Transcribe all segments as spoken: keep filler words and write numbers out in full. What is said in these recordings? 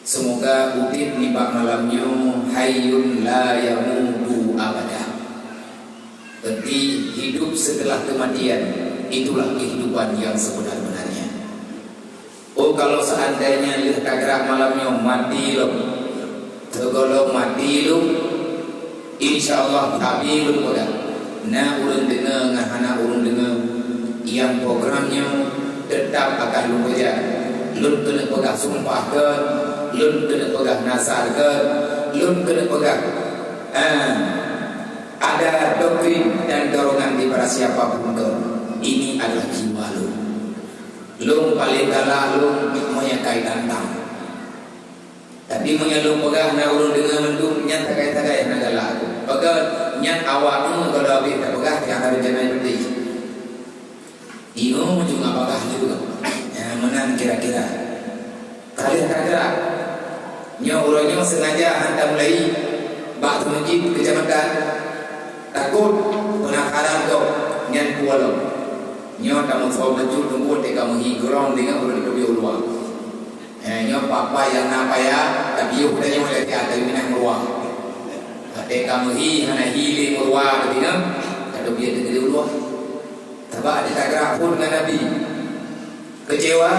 Semoga udeb nibak malam nyoe hayyun la yamutu abada. Berarti hidup setelah kematian, itulah kehidupan yang sebenar-benarnya. Oh, kalau seandainya lheueh tagrak malam nyoe mati lom, teugohlom mati lom, insya Allah, tapi lôn peugah, na ureuëng deungoe ngon hana ureuëng deungoe, nyang program nyoe teutap akan lôn peujak. Lôn keuneuk peugah sumpah keu, lôn keuneuk peugah nasar keu, lôn keuneuk peugah, ah, ada doktrin dan dorongan daripada siapa pun keu. Ini adalah jiwa lôn. Lôn paleng galak lôn meunyoe ka itantang. Tapi meunyoe lôn peugah na ureuëng deungoe mandum, nyan tagai-tagai hana galak. Peugah nyan awak nyoe kalau habéh tapeugah, nyang harôh janai peuti. Ingat cuma bagah juga. Ya, meunan kira-kira. Ka lheueh tagrak. Nyoe uroe nyoe sengaja han tamulai bak teumeujieb keucamatan. Takot peunakaran gob nyan puwoe lom. Nyoe tameusoe bacut tunggu teuka meuhi gurong deungon ureuëng teubiet u luwa. Eh, nyoe papa nyang na paya, tapiôh tanyoe lagée ateueh minah meuruah. Watée ka meuhi hana hi lé meuruah teubiet, ka teubiet teuka u luwa. Sabab ada tagrak phon ngon Nabi. Kecewa?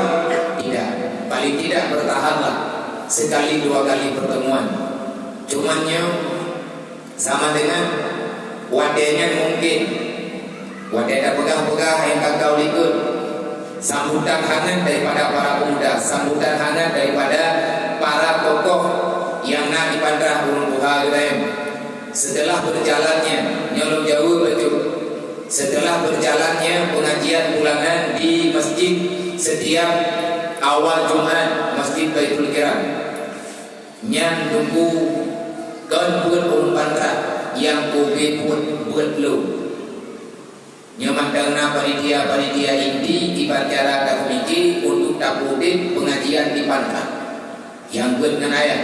Tidak. Paling tidak bertahanlah sekali dua kali pertemuan. Cuman nyoe sama dengan watée nyan mungkin watée tapeugah-peugah nyang ka kau likot. Sambutan hangat daripada para pemuda, sambutan hangat daripada para tokoh nyang na di Pantrah Ureuëng Tuha Ibrahim. Setelah berjalannya, nyoe lôn jaweueb bacut. Setelah berjalannya pengajian bulanan di masjid setiap awal Jumat, Masjid Baitul Kiram, nyan teungku kon buet ureuëng Pantrah nyang keubiet buet, buet lôn. Nyoe mantong na panitia-panitia inti kiban cara tapeumike untuk tapeuudeb pengajian di Pantrah nyang buet ngon ayah.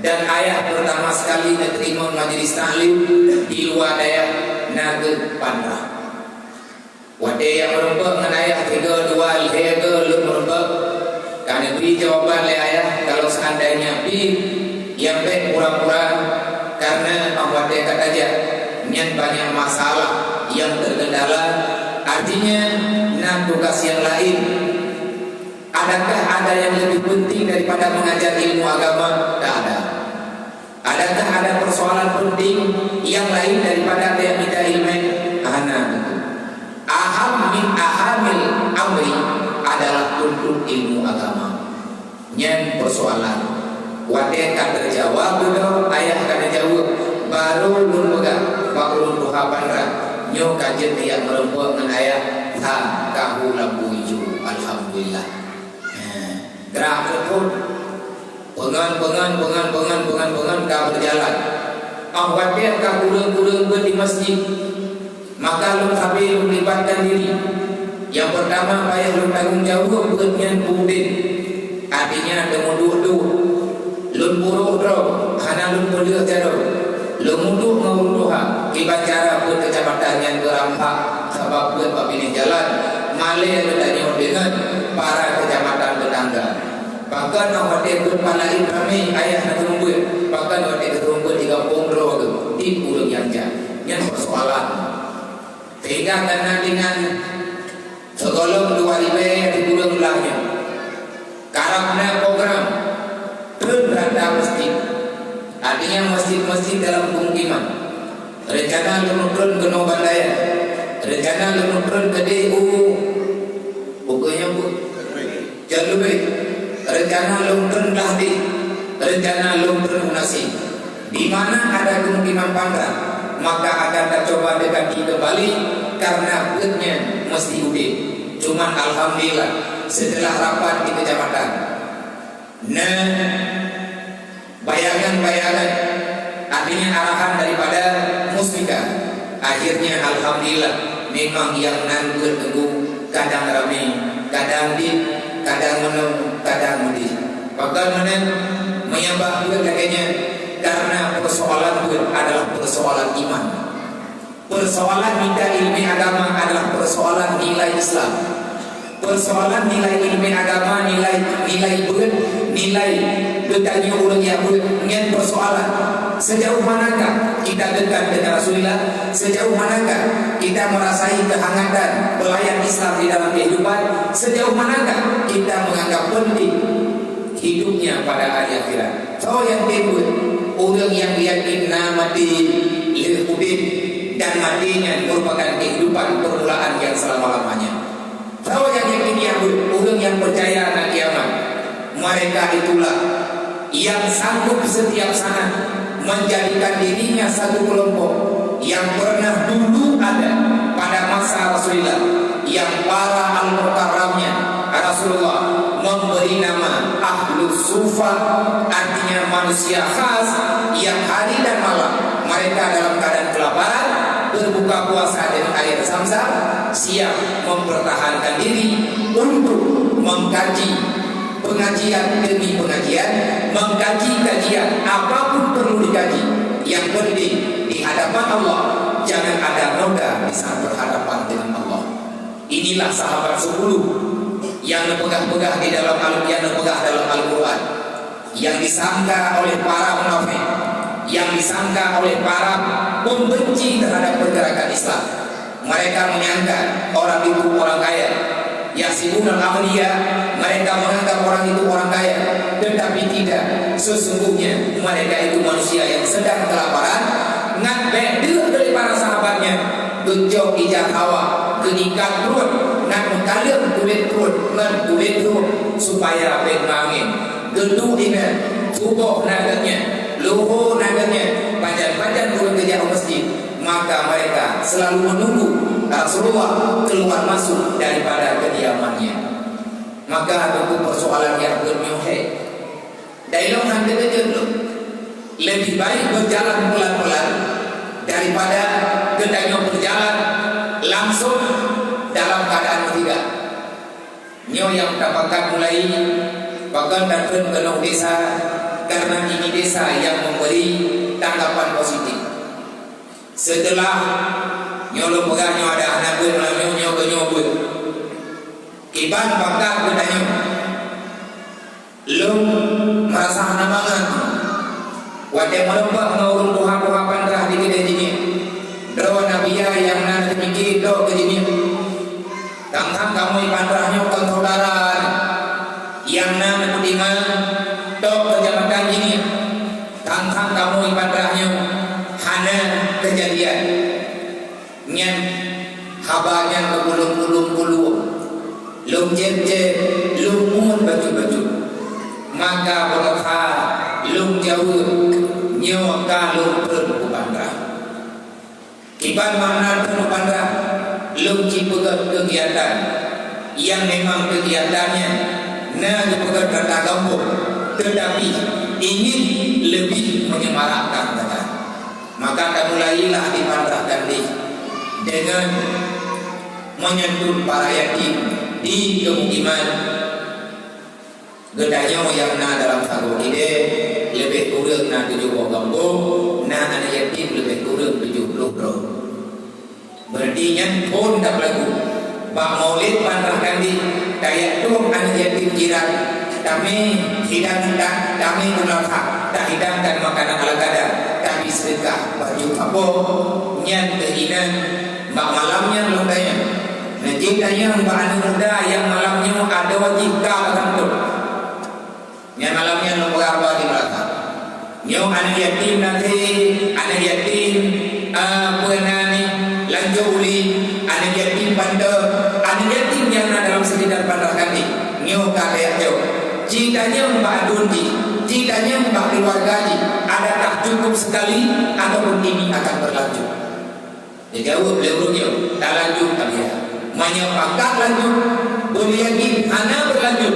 Dan ayah pertama sekali neuteurimong majelis taklim di luwa dayah na kheueh Pantrah. Watée nyang meurumpok ngon ayah tiga dua lhée goe lôn meurumpok, ka neubri jawaban lé ayah kalau seandainya pih nyang bék pura-pura, karena 'oh watée ka tajak nyan banyak masalah nyang terkendala, artinya na tugas nyang laén. Adakah ada yang lebih penting daripada mengajar ilmu agama? Tak ada. Adakah ada persoalan penting yang lain daripada tajak mita ileumèe? Hana tentu. Aham min ahamil amri adalah tuntut ilmu agama. Nyan persoalan. Watée ka teujawab dudoe, ayah ka neujaweueb, barô lôn peugah bak ureuëng tuha Pantrah, nyoe ka jeuet tajak meurumpok ngon ayah, that ka hu lampu ijo. Alhamdulillah. Nah, gerak telepon. Peungon, peungon, peungon, peungon, peungon, peungon ka berjalan. 'Oh watée ka kureueng-kureueng beuet di masjid, maka lôn sabe lôn libatkan diri. Nyang pertama payah lôn tanggong jaweueb beuet nyan keu udeb. Artinya, teumuduek-duek. Lôn purôh droe, hana lôn peuleueh jaroe. Lôn muduek ngon ureuëng tuha, kiban cara beuet keucamatan nyan beurambah, sabab beuet bak binéh jalan, malée geutanyoe deungon para keucamatan teutangga. Pakon 'oh watée beuet palaén ramé ayah na teurumbeuet, pakon watée geuteurumbeuet di gampông droe geuh, tieb ureuëng nyang jak. Nyan persoalan. Sehingga kana dengan sigohlom dua ribée sikureueng blah nyoe. Karab na program treun rata masjid. Artinya masjid-masjid dalam pemukiman. Rencana lôn treun keunoe Bandaya. Rencana lôn treun keudeh u, u keuh nyoe bu. Jan leubeh. Rencana lôn treun Lahdeh. Rencana lôn treun u Nasi. Di mana ada pemukiman Pantrah, maka akan tacoba dekati kembali karena beuet nyan meusti udeb. Cuman alhamdulillah, setelah rapat di kecamatan, na bayangan-bayangan, artinya arahan daripada Musbika. Akhirnya alhamdulillah, memang nyang nan beuet teungku, kadang ramé, kadang dit, kadang meunoe, kadang meudeh. Pakon meunan, meunyoe bak beuet lagée nyan, karena persoalan beuet adalah persoalan iman. Persoalan mita ileumèe agama adalah persoalan nilai Islam. Persoalan nilai ilmu agama, nilai, nilai beuet, nilai geutanyoe ureuëng nyang beuet, nyan persoalan. Sejauh manakah kita dekat dengan Rasulullah? Sejauh manakah kita merasai kehangatan pelayan Islam di dalam kehidupan? Sejauh manakah kita menganggap penting hidupnya pada hari akhirat? Soe nyang tem beuet? Ureuëng nyang yakin na maté lheueh udeb, dan maté nyan merupakan kehidupan permulaan yang selama-lamanya. Soe nyang yakin nyan beuet? Ureuëng nyang percaya na kiamat. Mereka itulah yang sanggup setiap saat menjadikan dirinya satu kelompok yang pernah dulu ada pada masa Rasulullah, yang para al-mukarramnya Rasulullah memberi nama Ahlus Sufa, artinya manusia khas yang hari dan malam mereka dalam keadaan kelaparan, berbuka puasa dengan air Zam-Zam, siap mempertahankan diri untuk mengkaji pengajian demi pengajian, mengkaji kajian apapun perlu dikaji. Yang penting, di hadapan Allah, jangan ada noda di saat berhadapan dengan Allah. Inilah sahabat sepuluh yang neupeugah-peugah di dalam Al-, yang neupeugah dalam Al-Quran, yang disangka oleh para munafik, yang disangka oleh para pembenci terhadap pergerakan Islam. Mereka menyangka orang itu orang kaya. Yahsibunal aghniya, mereka menganggap orang itu orang kaya. Tetapi tidak, sesungguhnya mereka itu manusia yang sedang kelaparan. Ngat bèk deuk dari para sahabatnya, geucok ija hawa, geuikat pruet, ngat meukaleueng kulét pruet ngon kulét rueng, supaya bèk meuangén. Geuduek inan, suboh na geuh nyan, luhô na geuh nyan, pajan-pajan ureuëng geujak u masjid. Maka mereka selalu menunggu Rasulullah keluar masuk daripada kediamannya. Maka teungku, persoalan nyang keuneuk nyoe, hai, dai lôn han teukeujot lôn. Lebih baik berjalan pelan-pelan daripada geutanyoe berjalan langsung dalam keadaan meusiga. Nyoe nyang tapakat mulai, pakon tatrön keunoe desa, karena ini desa yang memberi tanggapan positif. Setelah nyoe lôn peugah nyoe ada aneuk beuet malam nyoe, nyoe keuh nyoe beuet. Kiban pakat geutanyoe. Lôn meurasa hana mangat watée meurumpok ngon ureuëng tuha-tuha Pantrah di keudée jih nyan. Droeneuh biya nyang na neupike tok keu jih nyan. Tang-tang kamoe Pantrah nyoe kon syedara nyang na neupeutimang tok keu jabatan jih nyan. Tang-tang kamoe Pantrah nyoe hana keujadian. Nyan haba nyan geupulung-pulung-pulung, lôn cép-cép, lôn muet bacut-bacut. Maka beureuha lôn jaweueb, nyoe ka lôn trön u Pantrah. Kiban makna trön u Pantrah? Lôn jipeugét keugiatan nyang memang keugiatan nyan na geupeugét rata gampông, teutapi ingin leubeh menyemarakkan gata. Maka tamulailah di Pantrah Kandeh deungon meunyentuh para yatim di pemukiman. Geutanyoe nyang na dalam sagoe idéh leubeh kureueng na tujoh boh gampông, na aneuk yatim leubeh kureueng tujoh ploh droe. Beurati nyan phon tapeulagu. Bak Maulid Pantrah Kandeh, tajak tueng aneuk yatim jiran, tamé hidang, ta-, tamé u madrasah, tahidangkan makanan ala kadar, tabri seudeukah baju sapo. Nyan keuh inan bak malam nyan lôn tanyong. Neujeuet tanyong bak aneuk muda nyang malam nyoe adoe jih ka meugantung. Nyan malam nyan lôn peugah bak di madrasah. Nyoe aneuk yatim nasi, aneuk yatim, eh, peue nan nyan, lancôh uli, aneuk yatim pantoe, aneuk yatim nyang na dalam sekitar Pantrah Kandeh. Nyoe ka lheueh jok. Ci tanyong bak aduen jih, ci tanyong bak keuluwarga jih, adakah cukup sekali ataupun ini akan berlanjut? Geujaweueb lé ureuëng nyoe, talanjut tabiasa. Meunyoe pakat lanjut, beuleuyakin hana beulanjut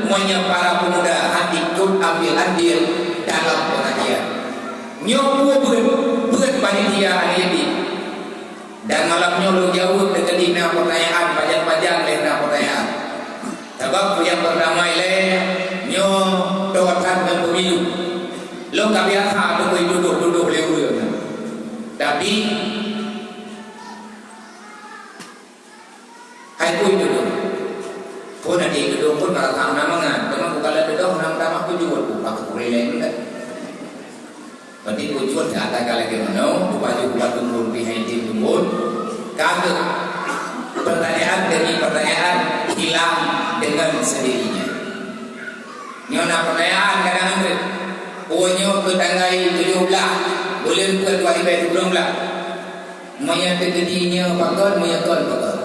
meunyoe para peumuda han ikot ambil andil dalam peungajian. Nyoe peue beuet, beuet panitia aneuk yatim. Dan malam nyoe lôn jaweueb teukeudi na peutanyaan, pajan-pajan lé na peutanyaan. Sabab nyang peurtama ilée nyoe dua that ngon pemilu. Lôn ka biasa beutôi tudoh-tudoh lé ureuëng. Tapi hai pun tudoh. Ureueng laén enggak. Berarti tujuan saya katakan lagi mana, baju buat tumbun, pihak tim tumbun. Kagak. Pertanyaan demi pertanyaan hilang dengan sendirinya. Nyoe na pertanyaan kadang-kadang. Oh, nyoe keu tanggai tujoh blaih, buleuen peuet dua ribèe sikureueng blaih. Meunyoe teukeudi nyoe pakon, meunyoe kon pakon.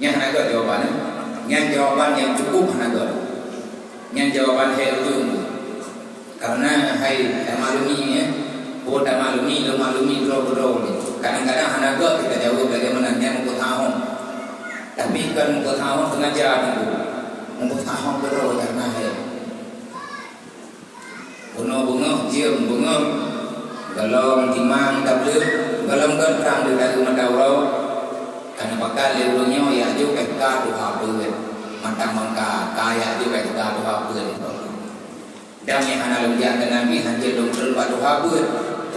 Nyan hana göt jawaban, eh. Nyan jawaban nyang cukup hana göt. Nyan jawaban hai ureueng. Karena hai tamaklumi, eh. Peue tamaklumi, lôn maklumi droe keudroe. Kadang-kadang hana göt kita jaweueb lagèe meunan, nyan meupeutahong. Tapi kon meupeutahong sengaja nunggu. Meupeutahong keudroe karena hai. Bunoe beungoh, jeuem beungoh, gohlom timang tableuk, gohlom gon trang di dalam mata uroe. Kana pakat lé ureueng nyoe, ya jok S K tuha peuet. Mantang mangka, ka ya jok S K tuha peuet. Dan nyang hana lôn jak keu Nabi, hanjeuet lôn treun bak tuha peuet.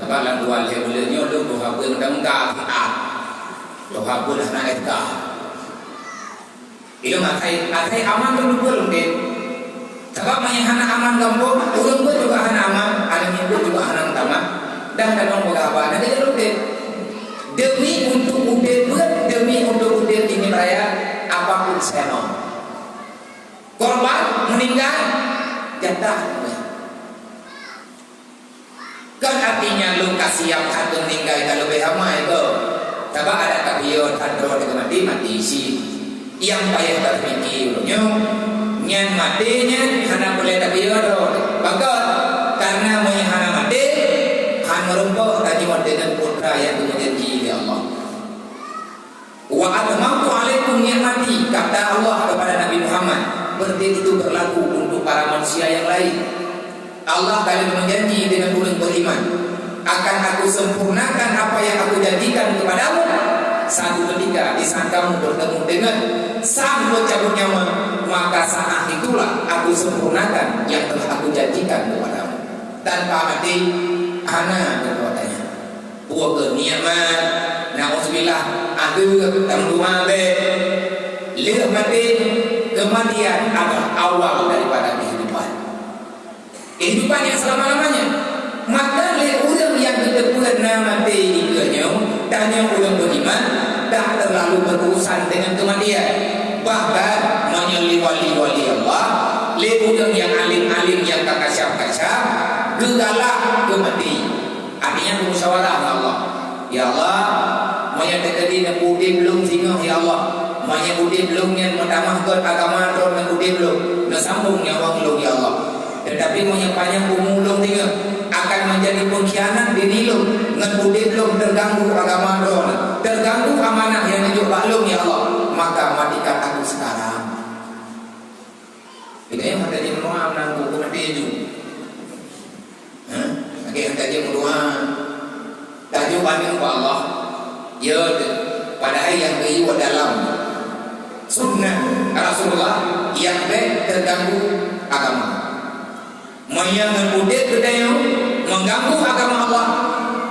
Sabab lam dua lhèe buleuen nyoe lôn tuha peuet mantang mangka, ah. Tuha peuet hana S K. Ilôn asai, asai aman tu lupa lôn tem. Sabab meunyo hana aman gampông, ureueng pun juga hana aman, aneuk miet pun juga hana meutamah, dan tanong peugah haba, na lôn tem. Demi untuk udép pun, demi untuk udép di dunia raya, apapun saya mau. Korban, meninggal, jatah. Kon artinya lôn ka siap that keu meuninggai ka leubeh amai, beuh. Sabab adat tapiôh that droe teungoh maté, maté cit. Nyang payah tapike uroe nyoe, nyan maté nyan hana peureulèe tapiôh droe. Pakon? Karena meunyo hana maté, han meurumpok tanyoe deungon putra nyang geumeujanji lé Allah. "Wa atmamtu alaikum ni'mati," kata Allah kepada Nabi Muhammad, berarti itu berlaku untuk para manusia yang lain. Allah ka lheueh meujanji deungon ureueng beriman, "Akan Aku sempurnakan apa yang Aku janjikan kepadamu." Satu ketika di saat kamu bertemu dengan sang pencabut nyawa, maka saat itulah Aku sempurnakan yang telah Aku janjikan kepadamu. Tanpa mati, hana kekuatannya. Buah keu nikmat, nauzubillah, ateueh tameudoa bèk. Lheueh maté, kematian adalah awal daripada kehidupan. Kehidupan yang selama-lamanya. Maka lé ureueng nyang geuteupeue na maté dikeue nyoe, tanyoe ureueng beriman, tak terlalu berurusan dengan kematian. Bahkan, meunyoe lé wali-wali Allah, lé ureueng nyang alim-alim nyang ka kasyaf-kasyaf, geugalak keu maté. Artinya, beumusyawarah ngon Allah. "Ya Allah, meunyoe teukeudi neupeuudép lôn singoh, ya Allah. Meunyoe udép lôn nyan meutamah göt agama Droeneuh udép lôn, neusambong nyawöng lôn, ya Allah. Tetapi meunyoe panyang umu lôn singoh, akan menjadi pengkhianat diri lôn, ngon udép lôn teuganggu agama Droeneuh, teuganggu amanah nyang neujok bak lôn, ya Allah. Maka matikan aku sekarang." Kita yang hana tajak meudoa, meunan ku maté ju. Ha? Lagèe hana tajak meudoa. Tajak banding bak Allah. Ya, padahai nyang geuyue dalam sunnah Rasulullah nyang bèk teuganggu agama. Meunyoe ngon udép geutanyoe mengganggu agama Allah,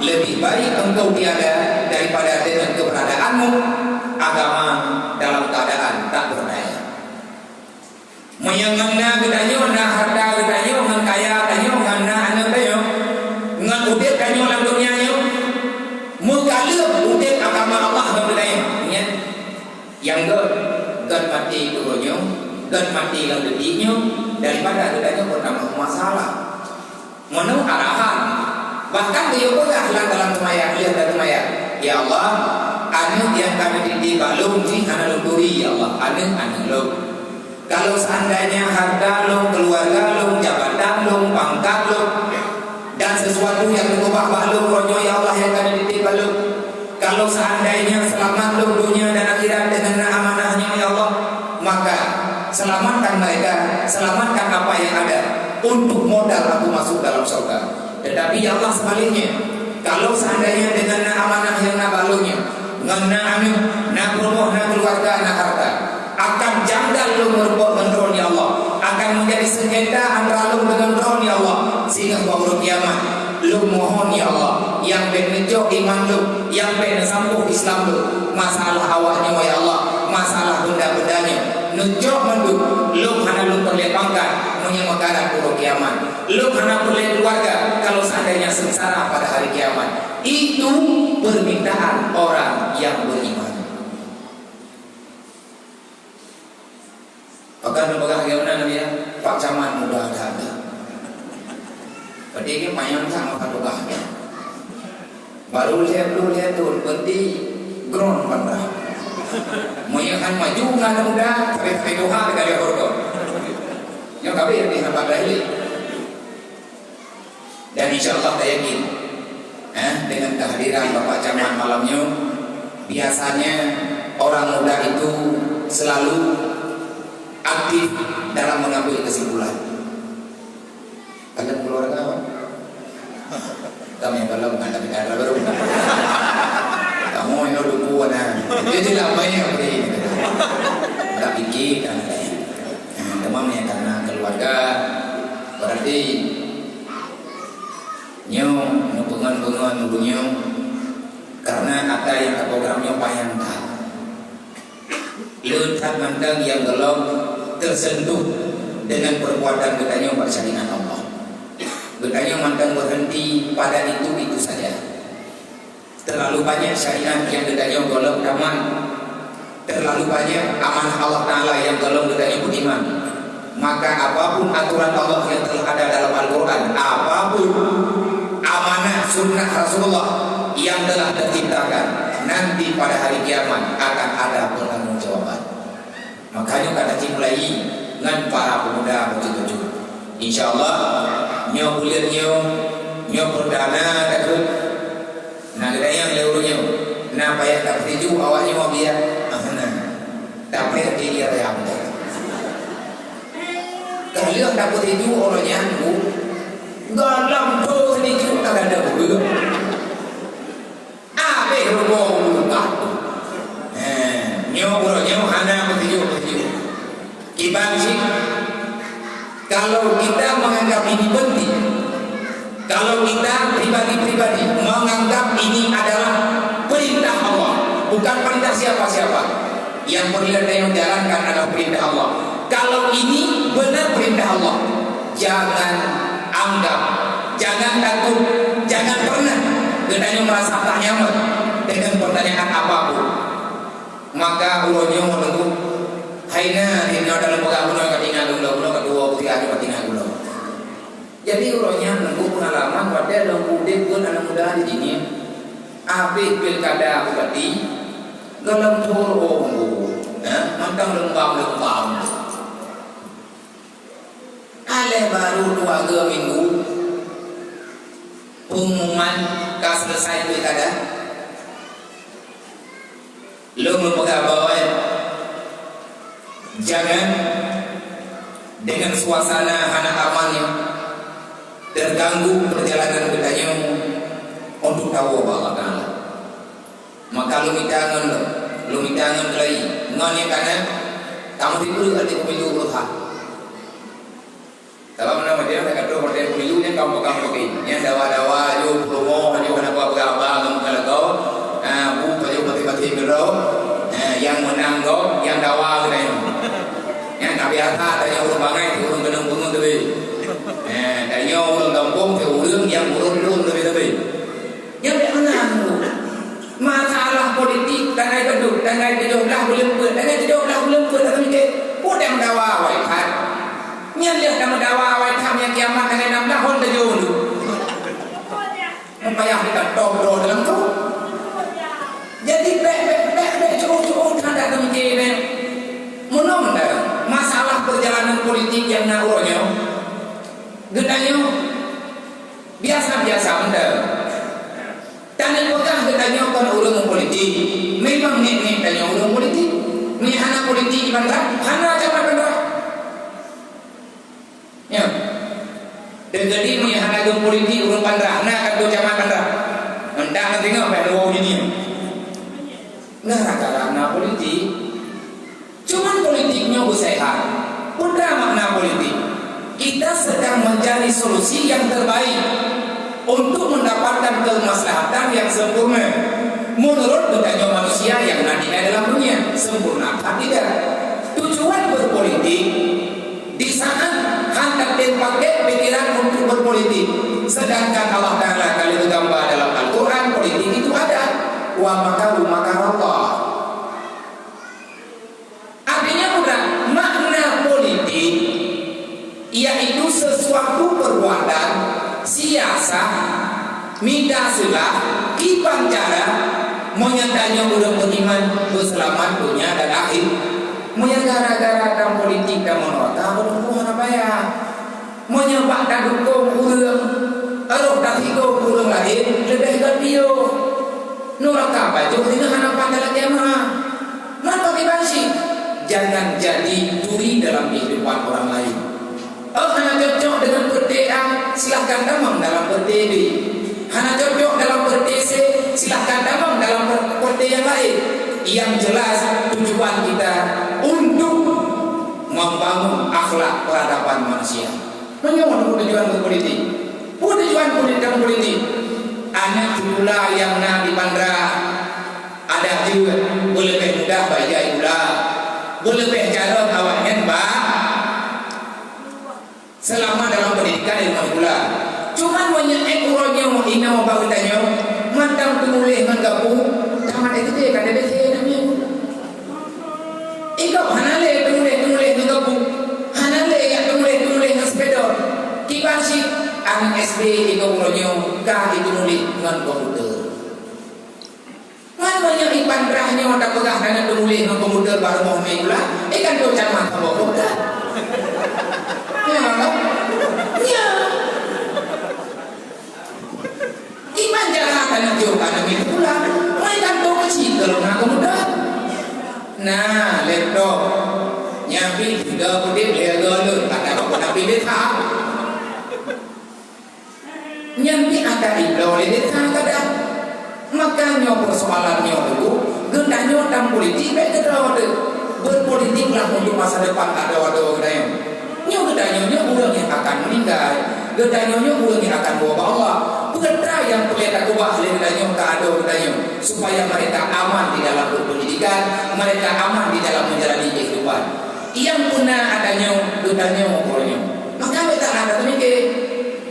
lebih baik engkau tiada daripada dengan keberadaanmu agama dalam keadaan tak berdaya. Meunyoe ngon na geutanyoe, na hareuta geutanyoe, ngon kaya tanyoe, ngon na aneuk tanyoe, ngon udép tanyoe lam donya nyoe, meugalak udép agama Allah ngon geutanyoe, nyan nyang göt, göt maté keu uroe nyoe, göt maté lam detik nyoe, daripada geutanyoe peutamah masalah. Meunurot arahan, bahkan geuyue peugah lam dalam seumayang, lheueh taseumayang, "Ya Allah, aneuk nyang ka neutitip bak lôn jih hana lôn turi, ya Allah, aneuk-aneuk lôn. Kalau seandainya harta lôn, keluarga lôn, jabatan lôn, pangkat lôn, dan sesuatu nyang neukeubah bak lôn uroe nyoe, ya Allah, nyang ka neutitip bak lôn, kalau seandainya seulamat lôn donya dan akhirat deungon na amanah nyoe, ya Allah, maka selamatkan mereka, selamatkan apa yang ada untuk modal aku masuk dalam surga. Tetapi, ya Allah, sebaliknya, kalau seandainya deungon na amanah nyang na bak lôn nyoe, ngon na aneuk, na peurumoh, na keuluwarga, na hareuta, akan janggal lôn meurumpok ngon Droeneuh, ya Allah, akan meujadi seungketa antara lôn deungon Droeneuh, ya Allah, singoh bak uroe kiamat. Lôn mohon, ya Allah, nyang bèk neucok iman lôn, nyang bèk neusampôh Islam lôn. Masalah awak nyoe, ya Allah, masalah benda-benda nyoe, neucok mandum, lôn hana lôn peureulèe pangkat. Nyang meukarat uroe kiamat. Lôn hana peureulée keuluwarga kalau seandainya sengsara pada hari kiamat. Itu permintaan orang yang beriman. Pakon neupeugah lagée meunan, ya? Pak Camat muda that. Berarti dia panyang that masa tugas. Baru lhée ploh lhée thon, berarti ground bandar. Meunyoe han maju ngon aneuk muda, sampai-sampai tuha teuka di syurga. Nyoe ka abéh di sahabat lain. Dan insya Allah saya yakin, eh, dengan kehadiran Bapak Camat malam nyoe, biasanya orang muda itu selalu aktif dalam mengambil kesimpulan. Dalam keluarga, Pak. Kamu yang dalam, kan, tapi kan baru. Kamu yang dulu, nah. Jadi lah, main apa ini? Tak fikir, kan. Nah, teman yang karena keluarga, berarti nyoe, nyoe peungon-peungon nyoe, karena ada yang program nyoe payah that. Le that mantong nyang gohlom tersentuh dengan perbuatan geutanyoe bak syariat Allah. Geutanyoe mantong berhenti pada itu-itu saja. Terlalu banyak syariat nyang geutanyoe gohlom tamat. Terlalu banyak amanah Allah Taala nyang gohlom geutanyoe beriman. Maka apapun aturan Allah yang telah ada dalam Al-Quran, apapun amanah sunnah Rasulullah yang telah terciptakan, nanti pada hari kiamat akan ada pertanggungjawaban. Makanya kata cik mulai ngan para pemuda betul-betul. Insya Allah, nyoe buleuen nyoe, nyoe perdana takut. Na geutanyoe lé ureuëng nyoe, na payah tapeutuju awak nyoe biar. Ah, na. Tapi hati dia payah betul. Kalau tapeutuju orang nyan, bu, dalam tu sedikit tak ada, bu. Abéh rugoe u lumpah. Eh, nyoe uroe nyoe hana meutuju-meutuju. Kiban cit, kalau kita menganggap ini penting, kalau kita pribadi-pribadi menganggap ini adalah perintah Allah, bukan perintah siapa-siapa, yang perlu kita jalankan adalah perintah Allah. Kalau ini benar perintah Allah, jangan anggap, jangan takut, jangan pernah geutanyoe merasa tak nyaman dengan pertanyaan apapun. Maka uroe nyoe meununggu, hai na, di nyoe dalam peugah bunoe ka tinggai lôn, lôn ka tuwoe, putih aja ka tinggai lôn. Jadi uroe nyan meununggu pengalaman pada lôn udép pun anak muda di dunia. Habis pilkada bupati, golom tur oh, eh, mantong lembam-lembam. Aléh baru dua ge minggu, pengumuman ka selesai pilkada. Lôn meupeugah bahwa jangan dengan suasana hana aman nyoe terganggu perjalanan geutanyoe untuk tawoe bak Allah Taala. Maka lôn mita ngon lôn, lôn mita ngon keulayi, ngon nyang kana, kamoe tipeue até pemilu ureuëng hak. Sabab meunan maté ka troh watée pemilu nyan kamoe pegang putih. Nyan dawa-dawa, aju peurumoh, aju hana peugah-peugah haba ngon meukalakau. Ha, bu paju maté-maté keudroe. Ha, nyang meunang gob, nyang dawa geutanyoe. Nyan ka biasa tanyoe ureuëng bangai, ureuëng keunong pungon teubi. Ha, tanyoe ureuëng gampông, ureuëng nyang ureuëng lôn teubi-teubi. Nyan bék meunan, Bu. Masalah politik, tanggai keudua, tanggai tujoh blaih buleuen peuet, tanggai tujoh blaih buleuen peuet, tapeumike, udang dawa awai that. Nyan lheueh tameudawa awai that, nyang kiamat tanggai nam blaih hon tajok. Meupayah kita tom droe dalam tu. Jadi, bék, bék, bék, bék, cu'uh, cu'uh that, that tapeumike, bék. Meunan dah, masalah perjalanan politik nyang na uroe nyoe. Geutanyoe biasa-biasa mantong. Tanyoe peugah geutanyoe kon ureuëng politik. Memang nek-nek tanyoe ureuëng politik. Nek hana politik di Banra, hana camat Banra. Ya. Dan jadi nek hana ureuëng politik ureuëng Banra, hana kan tu camat Banra. Entah nanti ngapa dua uji ni. Gara-gara na politik. Cuman politik nyoe beusehat. Peue makna politik? Kita sedang mencari solusi yang terbaik untuk mendapatkan kemaslahatan yang sempurna. Menurut geutanyoe manusia yang na di dalam dunia, sempurna atau tidak? Tujuan berpolitik di saat hantar politik. Sedangkan Allah Taala kalau digamba dalam Al-Quran, politik itu ada. Wa makaru makarallah. Artinya bukan makna politik, yaitu sesuatu perbuatan siasah, mita seulah, kiban cara, meunyo tanyoe ureuëng beriman, berseulamat dunia dan akhir. Meunyo gara-gara dan politik dan meunuraka, ureuëng hana payah. Meunyoe bak tadukong ureuëng, roh tasigom ureuëng laén leubeh geupiôh. Nuraka pajoh singoh hana pandai lagée meuha. Maka kiban cit, jangan jadi duri dalam kehidupan orang lain. Oh, hana cocok dengan peureute A, silahkan tamong dalam peureute B. Hana cocok dalam peureute C, silahkan tamong dalam per-, peureute yang lain. Yang jelas, tujuan kita untuk membangun akhlak peradaban manusia. Meunyoe tujuan politik. Peue tujuan politik dan politik? Aneuk sikula nyang na di Pandra, adak jeuet beuleubeh mudah bak ijak sikula, beuleubeh calon awaknyan bak seulamat dalam pendidikan ilmu sikula. Cuman meunyoe ék uroe nyoe inoe bak geutanyoe, mantong teumuléh ngon gapu, tamat S D ka teubéh namiet. Ikau hana lé teumuléh-teumuléh ngon gapu, hana lé jak teumuléh-teumuléh ngon sepeda. Kiban cit aneuk S D ikau uroe nyoe ka jiteumuléh ngon komputer. Ngon meunyoe ipan brah nyoe tapeugah hana teumuléh ngon komputer bak rumoh mé gula, ikan tu cama saboh komputer. Ya, kan? Ya. Iman jalan aneuk jok aneuk itu pulang. Mai kantor kecil kalau nak kemudahan. Nah, laptop. Nyampi tiga putih lega lun. Kata aku nak pilih tak? Nyampi akan iblo oleh desa kadang. Maka nyoe persoalan nyoe dulu, geutanyoe tam politik baik keudroe teuh. Berpolitiklah untuk masa depan adoe-adoe geutanyoe. Nyoe geutanyoe nyoe ureuëng nyang akan meuninggai. Geutanyoe nyoe ureuëng nyang akan woe bak Allah. Peue atra nyang peureulée takeubah lé geutanyoe keu adoe geutanyoe, supaya mereka aman di dalam berpendidikan, mereka aman di dalam menjalani kehidupan. Nyang peuna atanyoe geutanyoe uroe nyoe. Maka beta hana teumike.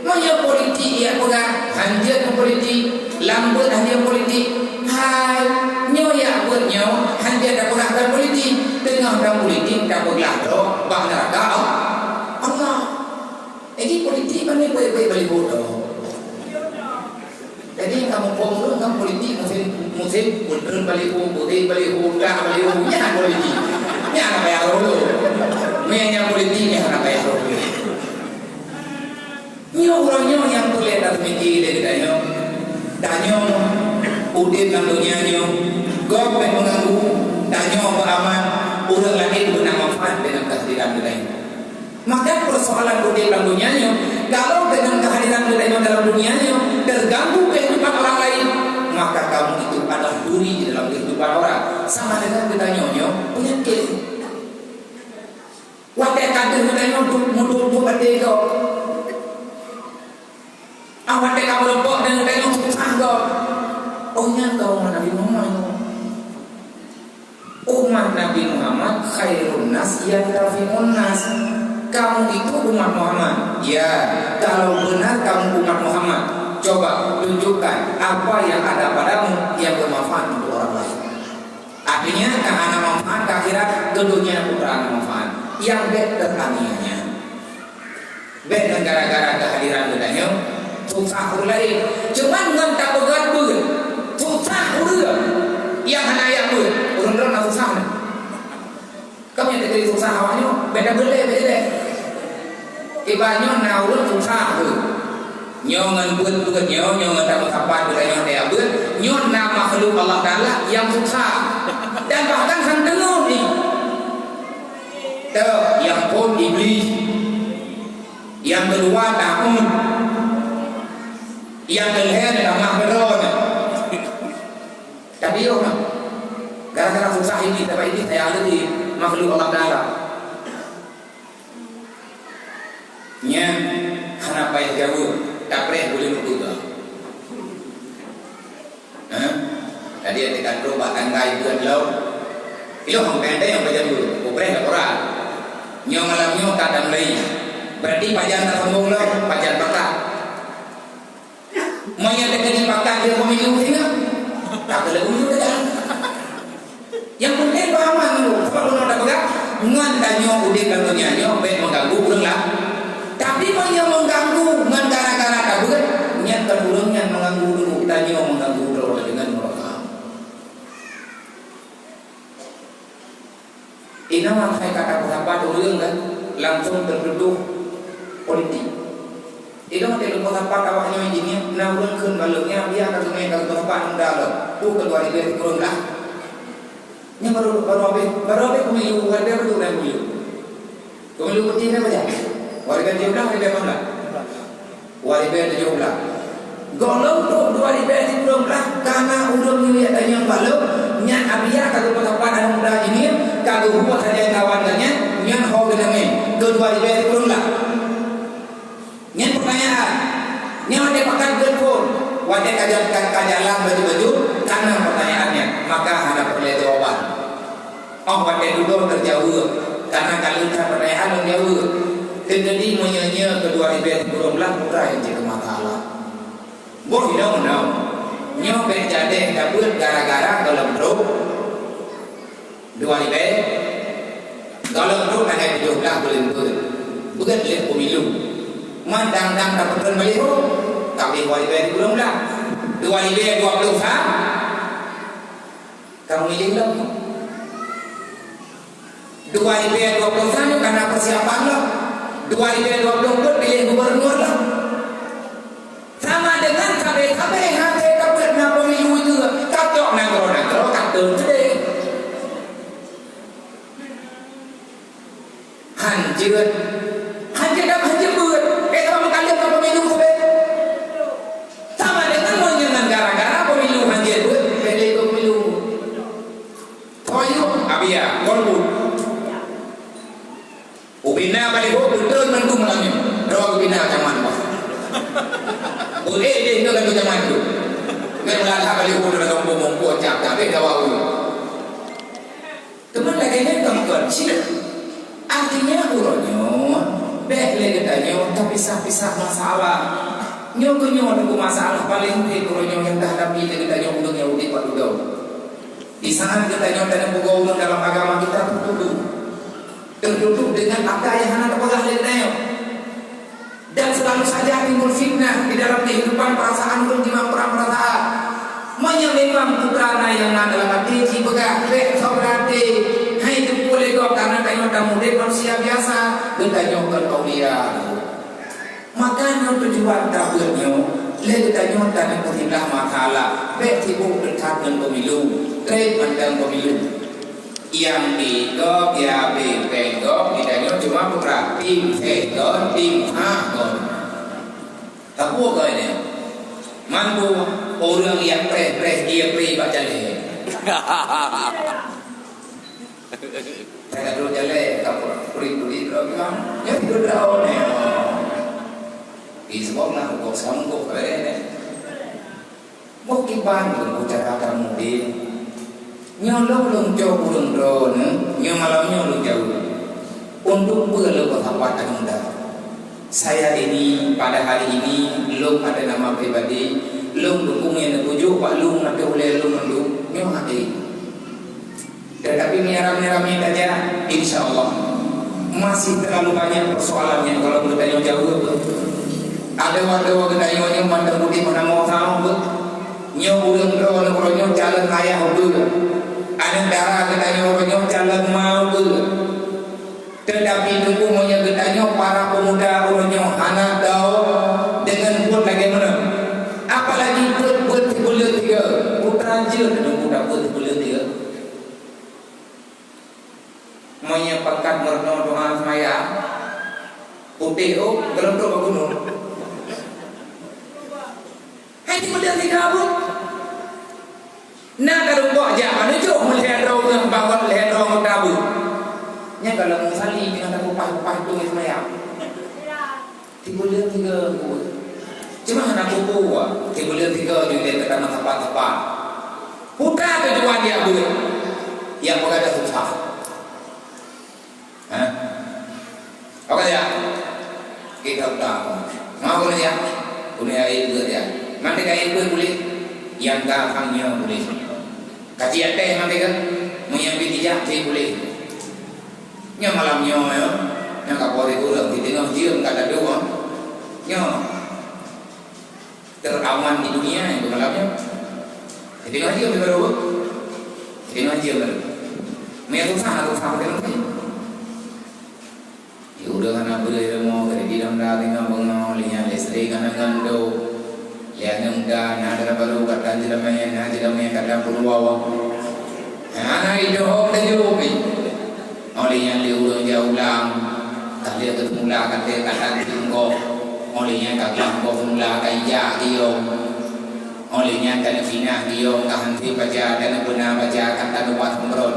Meunyoe politik jak peugah, hanjeuet meupolitik, lam beuet hanjeuet politik. Hai, nyoe jak beuet nyoe, hanjeuet tapeugah kon politik. Teungoh kon politik, tapeuglah droe bak neuraka Allah. Jadi politik kon lé beuet-beuet baliho droe. Jadi kamoe phon ureuëng kan politik musim, musim putreun baliho, putih baliho, dak baliho, nyan politik. Nyan hana payah lolo. Meunyoe nyan politik, nyan hana payah lolo. Nyoe uroe nyoe nyang peureulée taseumiki lé geutanyoe. Tanyoe udeb lam donya nyoe, gob bék meuganggu, tanyoe beuaman, ureuëng laén beuna manfaat deungon keuhadiran geutanyoe. Maka persoalan udeb lam donya nyoe, kalau dengan kehadiran geutanyoe dalam dunia nyoe terganggu kehidupan orang lain, maka kamu itu adalah duri di dalam kehidupan orang. Sama dengan geutanyoe nyoe penyakit. Watée ka deuh geutanyoe duek meuduek-duek até gob. Ah, watée ka meurumpok dan geutanyoe susah gob. Oh, nyan keuh Nabi Muhammad. Umat Nabi Muhammad khairun nas yantafi'un nas. Kamu itu umat Muhammad. Ya, kalau benar kamu umat Muhammad, coba tunjukkan apa yang ada padamu yang bermanfaat untuk orang lain. Artinya, ka hana manfaat ka akhirat, keu donya pun hana manfaat. Nyang bék teraniaya. Bék ngon gara-gara kehadiran geutanyoe susah ureuëng laén. Cuman ngon tapeugét beuet, susah ureuëng nyang hana jak beuet, ureuëng droe na susah na. Kamoe nyang teukeuri susah awak nyoe, bék tabeuet lé, bék lé. Iba nyoe na ureuëng susah beuet. Nyoe ngon beuet-beuet nyoe, nyoe ngon tameusapat geutanyoe tajak beuet, nyoe na makhluk Allah Taala nyang susah. Dan bahkan han teungeut jih. Teuh, nyang phôn Iblih. Nyang keudua Daud. Nyang keulhèe tamah keudroe nyan. Tapi yoh mah, gara-gara susah ini, tapi ini saya alami makhluk Allah Taala. Nyan hana payah jaweueb, tapreh boleh meupeugah. Ha? Tadi ada kantor bak tanggai buat lom. Ilong hong teng-teng nyang pajan dulu, kupreh laporan. Nyoe malam nyoe ka tamulai. Berarti pajan tasambong lom, pajan pakat. Tanyoe udeb lam donya nyoe bèk meuganggu ureueng laén. Tapi meunyoe meuganggu ngon gara-gara tabeuet, nyan kon ureueng nyan meuganggu dulu, tanyoe meuganggu droe deungon meureuka. Inoe hai ka tapeusapat ureueng kan, langsung teututoh politik. Ilôn watèe lôn peusapat awak nyoe jih nyan, na ureueng kheun bak lôn, "Nyan, biya ka teumé ka lôn peusapat muda lôn." Peue keudua ribèe sikureueng blah. Nyan baru, baru habéh, baru habéh pemilu, dua ribèe baru habéh pemilu. Pemilu putih kan macam? Dua ribèe tujoh blah, dua ribèe lapan blah? Dua ribèe tujoh blah. Gohlom trok dua ribèe sikureueng blah, kana ureueng nyoe jak tanyong bak lôn, nyan abiya ka geupeusapat aneuk muda jih nyan, ka geuhue sajan kawan geuh nyan, nyan ho geuneumé, keu dua ribèe sikureueng blah. Nyan peutanyaan. Nyan watèe pakat geupon, watèe ka ja-, ka, ka jalan baju-baju, kana peutanyaan nyan, maka hana peureulèe jawaban. Óh watèe dudoe teujaweueb, kana ka leucah peutanyaan lôn jaweueb. Teukeudi meunyoe nyoe keudua ribèe sikureueng blah, peue nyang jeuet keu masalah. Boh inong-inong, nyoe bèk jadèh tabeuet gara-gara gohlom trok dua ribèe, gohlom trok tanggai tujoh blah buleuen Maret, beuet lé pemilu. Man dang-dang tapeutrön baliho, ka abéh dua ribèe sikureueng blah. Dua ribèe dua ploh sa, ka milék lom. Dua ribèe dua ploh sa nyoe ka na peusiapan lom. Dua ribèe dua ploh peuet piléh gubernur lom. Sama deungon sabe-sabe hase tabeuet na pemilu itu, ka cok nanggroe-nanggroe ka teun keudeh. Han jeuet. Han jeuet dan han jeuet beuet. Eh, sama meukaleuh ka pemilu sabe. Sama deungon meunyoe ngon gara-gara pemilu han jeuet beuet, bèk lé pemilu. Toyok, abiya, golput. Ubina baliho beutôi mandum malam nyoe. Droe ubina caman bah. Boleh deh tu kan caman tu. Kan lala baliho dalam kampung mongko cap tak ada dawa ulu. Teman lagi ni kan bukan cik. Artinya uroe nyoe bèk lé geutanyoe tapisah-pisah masalah. Nyoe keu nyoe teungku masalah paléng udeb uroe nyoe nyang tahadapi lé geutanyoe ureueng Yahudi bak dudoe. Di saat geutanyoe taneuk peugoe ureueng dalam agama kita, teutudu. Teutudu deungon ata nyang hana teupeugah lé geutanyoe. Dan selalu saja timbul fitnah di dalam kehidupan perasaan ureueng jimat perang perasaan. Meunyoe memang putra na nyang na dalam até jipeugah, "Bèk soe beurati, hai teupeu lé gob, karena tanyoe tamudeb manusia biasa, geutanyoe kon aulia." Maka nyoe tujuan tabeuet nyoe, lé geutanyoe taneuk peusiblah masalah, bèk sibok teutab ngon pemilu, trép mantong pemilu. Nyang tiga, ya, bèk, bèk gob, geutanyoe cuma putra tim seh gob, tim ha gob. Tapeue keu nyan? Mampu ureueng nyang preh-preh ie pri bak jalè. Ka duek jalè, ka puri-puri droe bilang, nyan tidur droe nyoe. Di seumong na huköm seumangkok bareng nyan. Boh kiban lôn cara tamudeb. Nyoe lôn, lôn cok ureueng droeneuh, nyoe malam nyoe lôn jaweueb. Untuk peue lôn peusapat aneuk muda? Saya ini, pada hari ini, lôn ada nama pribadi, lôn dukung nyang neupeuduek bak lôn ateueh ulèe lôn mandum, nyoe hati. Tetapi meunyo ramé-ramé tajak, insya Allah, masih terlalu banyak persoalan nyang gohlom geutanyoe jaweueb. Adoe-adoe geutanyoe nyoe mantong udeb hana meuusaha beuh. Nyoe ureueng droeneuh uroe nyoe calon ayah beuh. Aneuk dara geutanyoe uroe nyoe calon ma beuh. Tetapi teungku, meunyo geutanyoe para pemuda uroe nyoe hana tao deungon buet lagèe meunoe, apalagi buet-buet sibuleuen tiga, putra jeuet teungku buet sibuleuen tiga. Meunyo pakat meurunoe doa seumayang, putéh ôk, geureutok bak gunong. Hai sibuleuen tiga buet. Na tarumpok jak manujoh meulhèe droe ngon bangon lhèe droe ngon tabu. Nyan kalau mau sali dengan takupas-kupas tu ngon seumayang. Tiga buleuen tiga buet. Cuma hana kubu, tiga buleuen tiga juga kita meusapat-sapat. Putra tujuan dia buet. Yang berada susah. Ha? Apa dia? Kita utang. Mau kena dia? Kena air buat dia. Nanti kain buat boleh. Yang tak hanya boleh. Kasih atas nanti kan? Menyambi tidak boleh. Nyoe malam nyoe, ya. Nyoe ka poh sikureueng, siteungoh jeuem ka taduek. Nyoe teraman di dunia nyoe malam nyoe. Siteungoh jeuem baru. Siteungoh jeuem baru. Meunan susah, susah beutôi. Di ureueng hana beureulimo, kredit honda tinggai beungoh, lheuh nyan listrik hana ngon do. Lheuh nyan muda, na dara baru, katan jeulamé, na jeulamé, katan peuruwa. Hana idop laju pi. Oleh nyan lé ureueng jak ulang, ka lheueh keu mula ka teuka that beuet gob. Oleh nyan ka glah gob mula ka ijak giyong. Oleh nyan ka neupinah giyong ka hana baca, ka neupeuna baca, ka tanubat seumrot.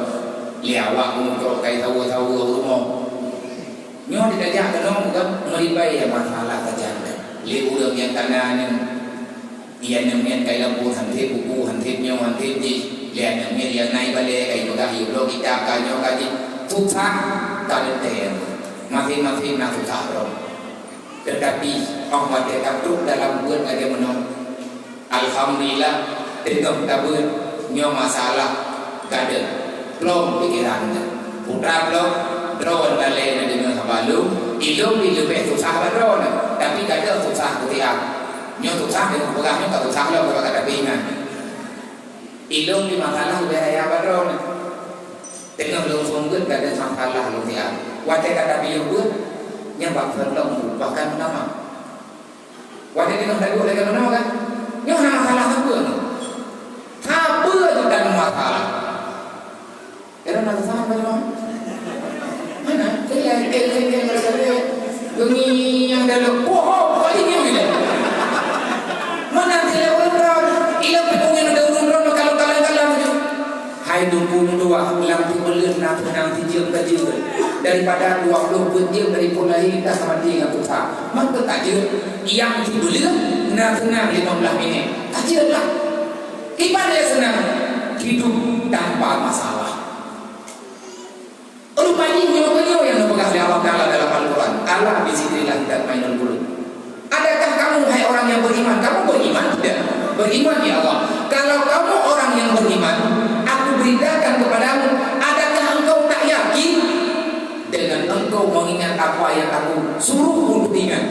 Lé awak meunyoe ka saweue-saweue u rumoh. Nyoe di tajak keunoe bukan meuribai ya masalah sajan. Lé ureueng nyang kana nyan. Ia nyan kai lampu hanteb buku, hanteb nyoe, hanteb jih. Ia nyan ia nai balée, kai peugah, ia bloe kitab, ka nyoe, ka jih. Susah, ka geutem. Maséng-maséng na susah droe. Teutapi, óh watée ka trok dalam buet lagée meunoe, alhamdulillah, teungoh tabeuet nyoe masalah. Gadeuh, plong pikeran geuh. Putra plong, droeneuh lalée neudeungoe haba lôn, ilôn pih leubeh susah bak droeneuh, tapi gadeuh susah keu siat. Nyoe susah, nyoe peugah nyoe ka susah lom, ka tabi ingat. Ilôn pih masalah leubeh raya bak droeneuh. Teungoh lôn seumeubeuet gadeuh masalah lôn siat. Watée ka tabi yôh beuet, nyan bak phon lom, bahkan meutamah. Watée teungoh taduek lagée meunoe kan, nyoe hana masalah sapeue nyoe. Sapeue tu tan masalah. Kira na susah apa nyoe? Mana? Kira, kira, kira, kira, kira. Bunyi yang dalam, poh, poh, ini yang bila. Mana sila ureueng droe? Ilang pih bunyi ada ureueng droe, kalau kalang-kalang tu. Hai Teungku meutuah, lam tiep buleuen na teunang sijeuem ka jeuet, daripada dua ploh peuet jeuem dari phon lahé ka maté ngon susah. Maka ka jeuet, nyang tiep buleuen na teunang limong blaih minét. Ka jeuet lah. Kiban lé seunang hidup tanpa masalah. Rupa jih nyoe meunyoe nyang neupeugah lé Allah Taala dalam Al-Quran, "Ala bizikrillahi tatmainnul qulub." Adakah kamu, hai orang yang beriman, kamu beriman tidak? Beriman, ya Allah. Kalau kamu orang yang beriman, aku beritakan kepadamu, adakah engkau tak yakin dengan engkau mengingat apa yang aku suruh untuk ingat,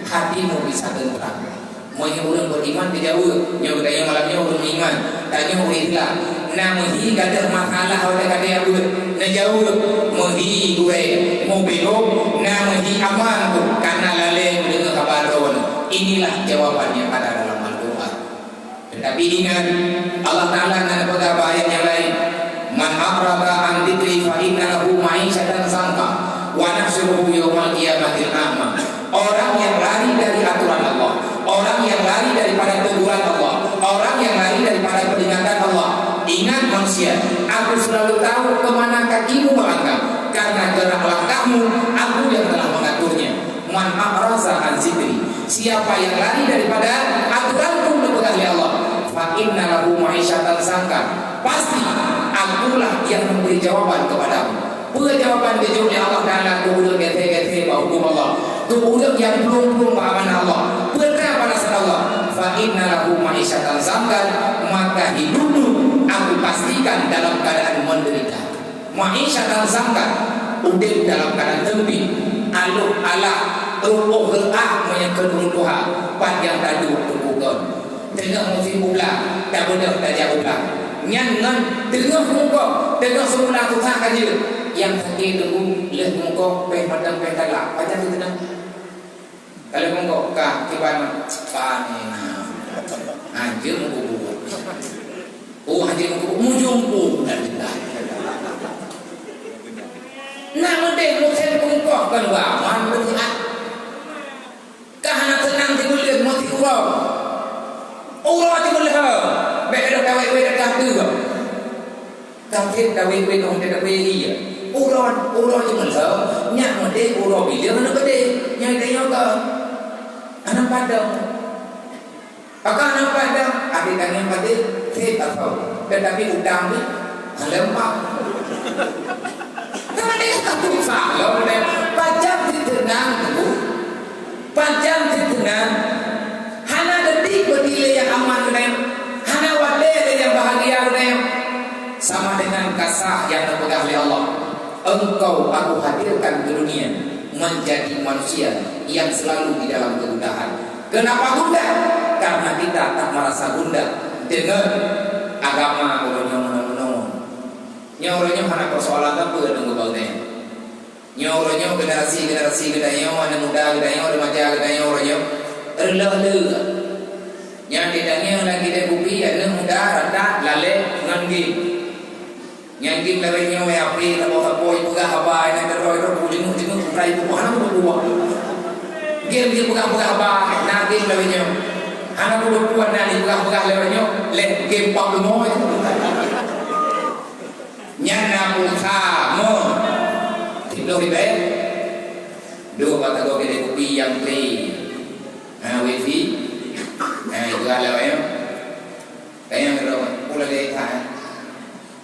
hatimu bisa tentram. Meunyoe ureueng beriman, geujaweueb. Nyoe geutanyoe malam nyoe ureueng iman. Tanyoe ureueng Islam. Na meuhi gadeuh masalah watée ka teuka beuet, neujaweueb, meuhi gurée, mubeuet, na meuhi aman tu, kana lalée meudeungoe haba droeneuh. Inilah jawaban yang ada dalam Al-Quran. Tetapi ingat, Allah Taala na peugah bak ayat nyang laén, "Man a'rada an dzikri fa inna lahu ma'isyatan dhanka, wa nahsyuruhu yaumal qiyamati a'ma." Orang yang lari dari aturan Allah, orang yang lari daripada teguran Allah, orang yang lari daripada peringatan Allah, ingat manusia, Aku selalu tahu ke mana kakimu melangkah, karena gerak langkahmu Aku yang telah mengaturnya. Man a'rada an dzikri, siapa yang lari daripada aturan-Ku, neupeugah lé Allah, fa inna lahu ma'isyatan dhanka, pasti Akulah yang memberi jawaban kepadamu. Peue jawaban geujok lé Allah Taala keu ureueng gét-gét bak huköm Allah, keu ureueng nyang plueng-plueng bak amanah Allah? Peue balasan Allah? "Fa inna lahu ma'isyatan dhanka," maka hidupmu Aku pastikan dalam keadaan menderita. Ma'isyatan dhanka, udeb dalam keadaan seumpit, aloh alah, reuôh reuah meunyoe keu ureueng tuha, pat nyang taduek teupukon. Teungoh musim ublang, tabeudôh tajak ublang. Nyan ngon teungoh mungkok, teungoh seumula susah ka jeuet. Nyang sakét teungku lheueh mungkok péh mantong péh talak. Pajan teuh teunang? Ka lheueh mungkok ka kiban pané na. Hanjeuet meukubu. Oh, hanjeuet meukubu, mujumpu dan jelas. Nak meudeh musim mungkok kan ba man beujeuet. Ka hana teunang sibuleuen meusi uroe. Uroe sibuleuen, bék dong tawét-wét dah teuh. Ka trép tawét-wét dong teuh tawét ie. Uroe, uroe sibuleuen, nyak meudeh uroe bileueng hana keudeh. Nyang tanyoe ka hana padang. Pakon hana padang, até tanyoe padeh, trép atau. Tetapi utang ni, hana leumah. Teuma dia tak susah loh, pajan siteunang tu. Pajan siteunang, hana detik beudilée nyang aman geutanyoe, hana watée lé nyang bahagia geutanyoe, sama dengan kisah nyang neupeugah lé Allah. Engkau Aku hadirkan ke dunia menjadi manusia yang selalu di dalam kegundahan. Kenapa gundah? Karena kita tak merasa gundah dengan agama uroe nyoe meunoe-meunoe. Nyoe uroe nyoe hana persoalan sapeue deungon bak geutanyoe. Nyoe uroe nyoe generasi-generasi geutanyoe, aneuk muda geutanyoe, remaja geutanyoe uroe nyoe reuloh le. Nyang geutanyoe lagi lé kupi, aneuk muda rata lalé ngon game. Nyang game lawét nyoe, wé H P, saboh-saboh, ipeugah haba, nyang keudroe-droe, jenguk-jenguk, bukai buku, hana buku buah. Game jipeugah-peugah haba, na game lawét nyoe. Hana buku buah, na jipeugah-peugah lawét nyoe, lé game pap leumo. Nyan na pulsa mo. Tiplôh ribèe. Duek bak tagoe keudè kupi nyang free. Ha, wifi. Ha, itu ada, ya. Tanya ke orang, pula dia tak, eh?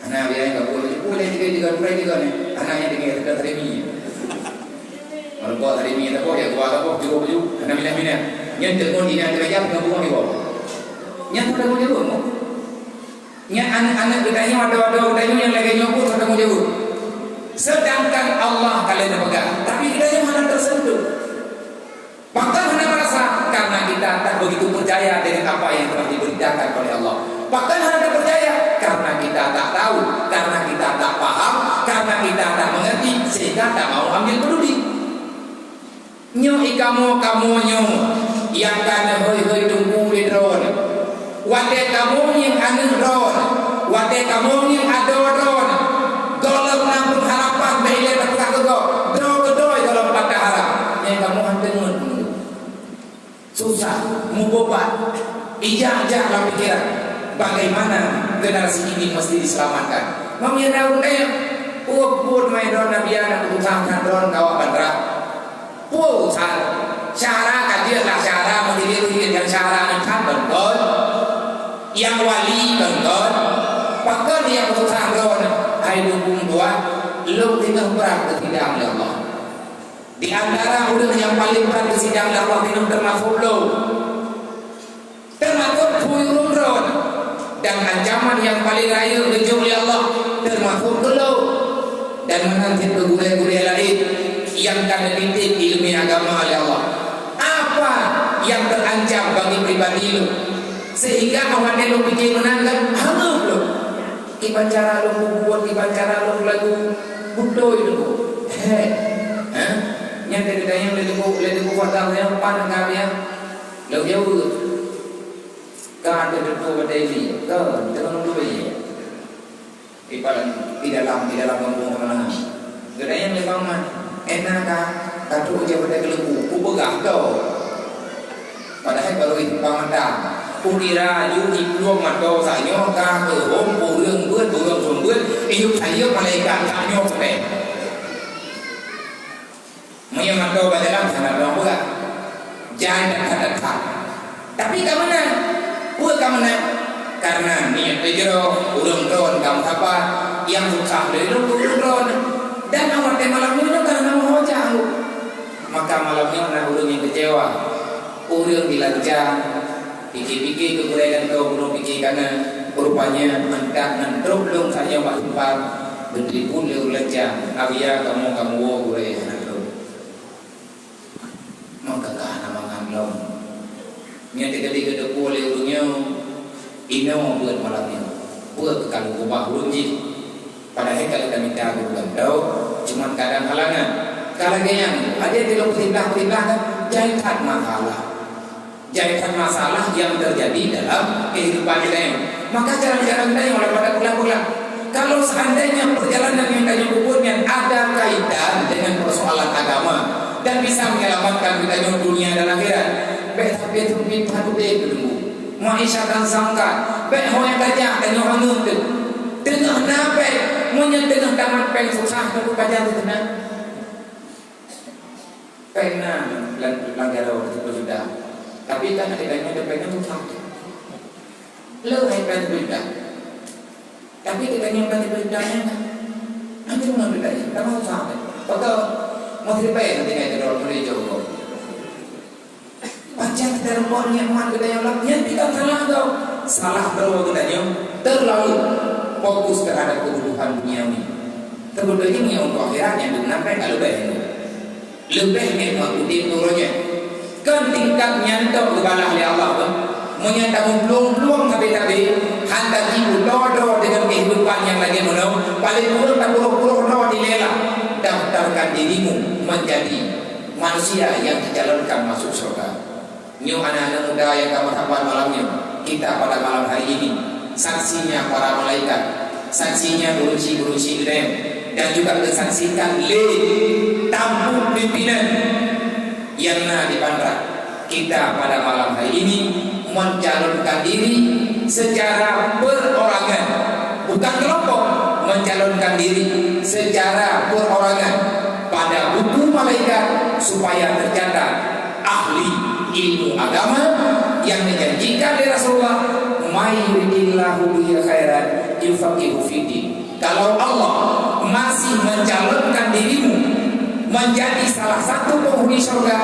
Anak dia yang tak boleh, boleh juga, juga, boleh juga ni. Anak yang tinggal dekat Remi. Kalau buat Remi, tak boleh, buat apa, juga, juga. Anak minah-minah. Yang telepon dia, dia jawab, dengan bunga di bawah. Yang tak boleh, juga, mau. Nyan aneuk-aneuk geutanyoe, adoe-adoe geutanyoe nyang lagèe nyoe pun hana tanggung jaweueb. Sedangkan Allah ka lheueh neupeugah, tapi geutanyoe hana teuseuntuh. Pakon hana meurasa? Karena kita tak begitu percaya dengan apa yang telah diberitakan oleh Allah. Pakon hana teupeurcaya? Karena kita tak tahu, karena kita tak paham, karena kita tak mengerti, sehingga tak mau ambil peduli. Nyoe i kamoe-kamoe nyoe nyang ka neuhôi-hôi teungku lé droeneuh. Watèe kamoe ngieng aneuk droeneuh, watèe kamoe ngieng adoe droeneuh, gohlom na peuharapan bèk ilèe tapeugah keu gob, droe keudroe gohlom patah harap. Nyan kamoe han teungeut. Susah, mubobat, ijak-jak lam pikiran, bagaimana generasi ini mesti diselamatkan. Meunyoe na ureueng, oh, buet mai droeneuh Nabi, aneuk bungsu that droeneuh ka awak bandra. Peue urusan? Syedara ka jeuet lah syedara, meudiri-diri nyang syedara nyan that beutôi. Nyang wali beutôi. Pakon nyang urusan droeneuh? Hai dukung dua, lôn teungoh brat keu sidang lé Allah. Di antara ureueng nyang paleng brat keu sidang lé Allah, teungoh teumasok lôn. Teumasok peue ureueng droeneuh, dan ancaman nyang paleng rayeuk geujok lé Allah teumasok keu lôn. Dan meunan cit keu gurèe-gurèe laén nyang ka neutitik ileumèe agama lé Allah. Apa nyang teuancam bagi pribadi lôn, sehingga awaknyan lôn pike meunan kan hangeut lôn. Kiban cara lôn peubuet, kiban cara lôn peulagu, beutôi lôn. He. Ha? Nyan teuka nyang lé lôn, lé lôn kuasa nyang pan ka biang. Lôn jaweueb. Ka teututoe batèe jih, ka teuka lôn tubé. Di dalam, di dalam gampông Ramangan. Geutanyoe lé Bang Man, "Eh, na ka, ka trok ija batèe keuleupuk, kupeugah tho." Padahai barô jiplueng mata. Kukira aju jiplueng mata sajoe ka keuhom ureueng beuet, ureueng seumeubeuet, iyup sayeup malaikat sajoe sabe. Meunyoe mata bak jalan, hana droe peugah. Jai that-that. Tapi ka meunan. Peue ka meunan? Karena niet teuh jroh, ureueng droen ka meusapat, nyang susah lé lôn ureueng droen. Dan awak teuh malam nyoe ka hana meuho jak lôn. Maka malam nyoe na ureueng nyang keucewa. Ureueng di lancang, pike-pike keu gurèe gantô bunoe pike kana, rupanya mantong ngon trok lôn sajoe bak simpang, geuteulepon lé ureueng lancang, "Abiya kamoe ka meuwoe gurèe hana trok." Maka ka hana mangat lom. Nyan teukeudi geuteupeue lé ureueng nyoe, inoe beuet malam nyoe. Peue keu ka lôn keubah ulôn jih? Padahai ka lheueh tamita gurèe gantô, cuman kadang halangan. Ka lagèe nyan, adak dilôn peusiblah-peusiblah kan, jai that masalah. Jai that masalah nyang teujadi dalam kehidupan geutanyoe. Maka jarang-jarang geutanyoe lam pada pulang-pulang. Kalau seandainya perjalanan nyang tanyoe peubuet nyan ada kaitan dengan persoalan agama dan bisa menyelamatkan geutanyoe dunia dan akhirat, bèk sabe seumpit that udép keu teungku. Maisha dan sangka, bèk ho nyang tajak tanyoe hangeut teuh. Teungoh na péng, meunyoe teungoh tamat péng susah teungku pajan teuh na. Péng na lam, lam jaroe siplôh juta. Tapi kan ada banyak ada péng susah. Le hai péng siplôh juta. Tapi kita nyimpan siplôh juta nyan. Nanti mana duit tadi? Kamu susah. Betul. Masih baik nanti ngai jaroe boleh jauh. Pajan kita rempok nikmat kita nyang lap, nyan kita salah tau. Salah droe geutanyoe, terlalu fokus terhadap kebutuhan duniawi. Seubeutoe jih meunyoe untuk akhirat nyan dum nyan ka leubeh. Leubeh nikmat udeb uroe nyoe. Kon tingkat nyan tok geubalah lé Allah, beuh. Meunyoe tameuplueng-plueng sabe-sabe, han tajiku droe-droe deungon kehidupan nyang lagée meunoe, paléng kureueng tapeuroh-peuroh droe dilée lah. Daftarkan dirimu menjadi manusia yang dicalonkan masuk syurga. Nyoe aneuk-aneuk muda nyang ka meusapat malam nyoe, kita pada malam hari ini, saksinya para malaikat, saksinya ureuëng syik-ureuëng syik geutanyoe, dan juga geusaksikan lé tampuk pimpinan nyang na di Bandra. Kita pada malam hari ini mencalonkan diri secara perorangan, bukan kelompok, mencalonkan diri secara perorangan pada buku malaikat supaya tercatat ahli ilmu agama yang dijanjikan oleh Rasulullah, "May yuridillahu bihi khairan yufaqihu fiddin." Kalau Allah masih mencalonkan dirimu menjadi salah satu penghuni surga,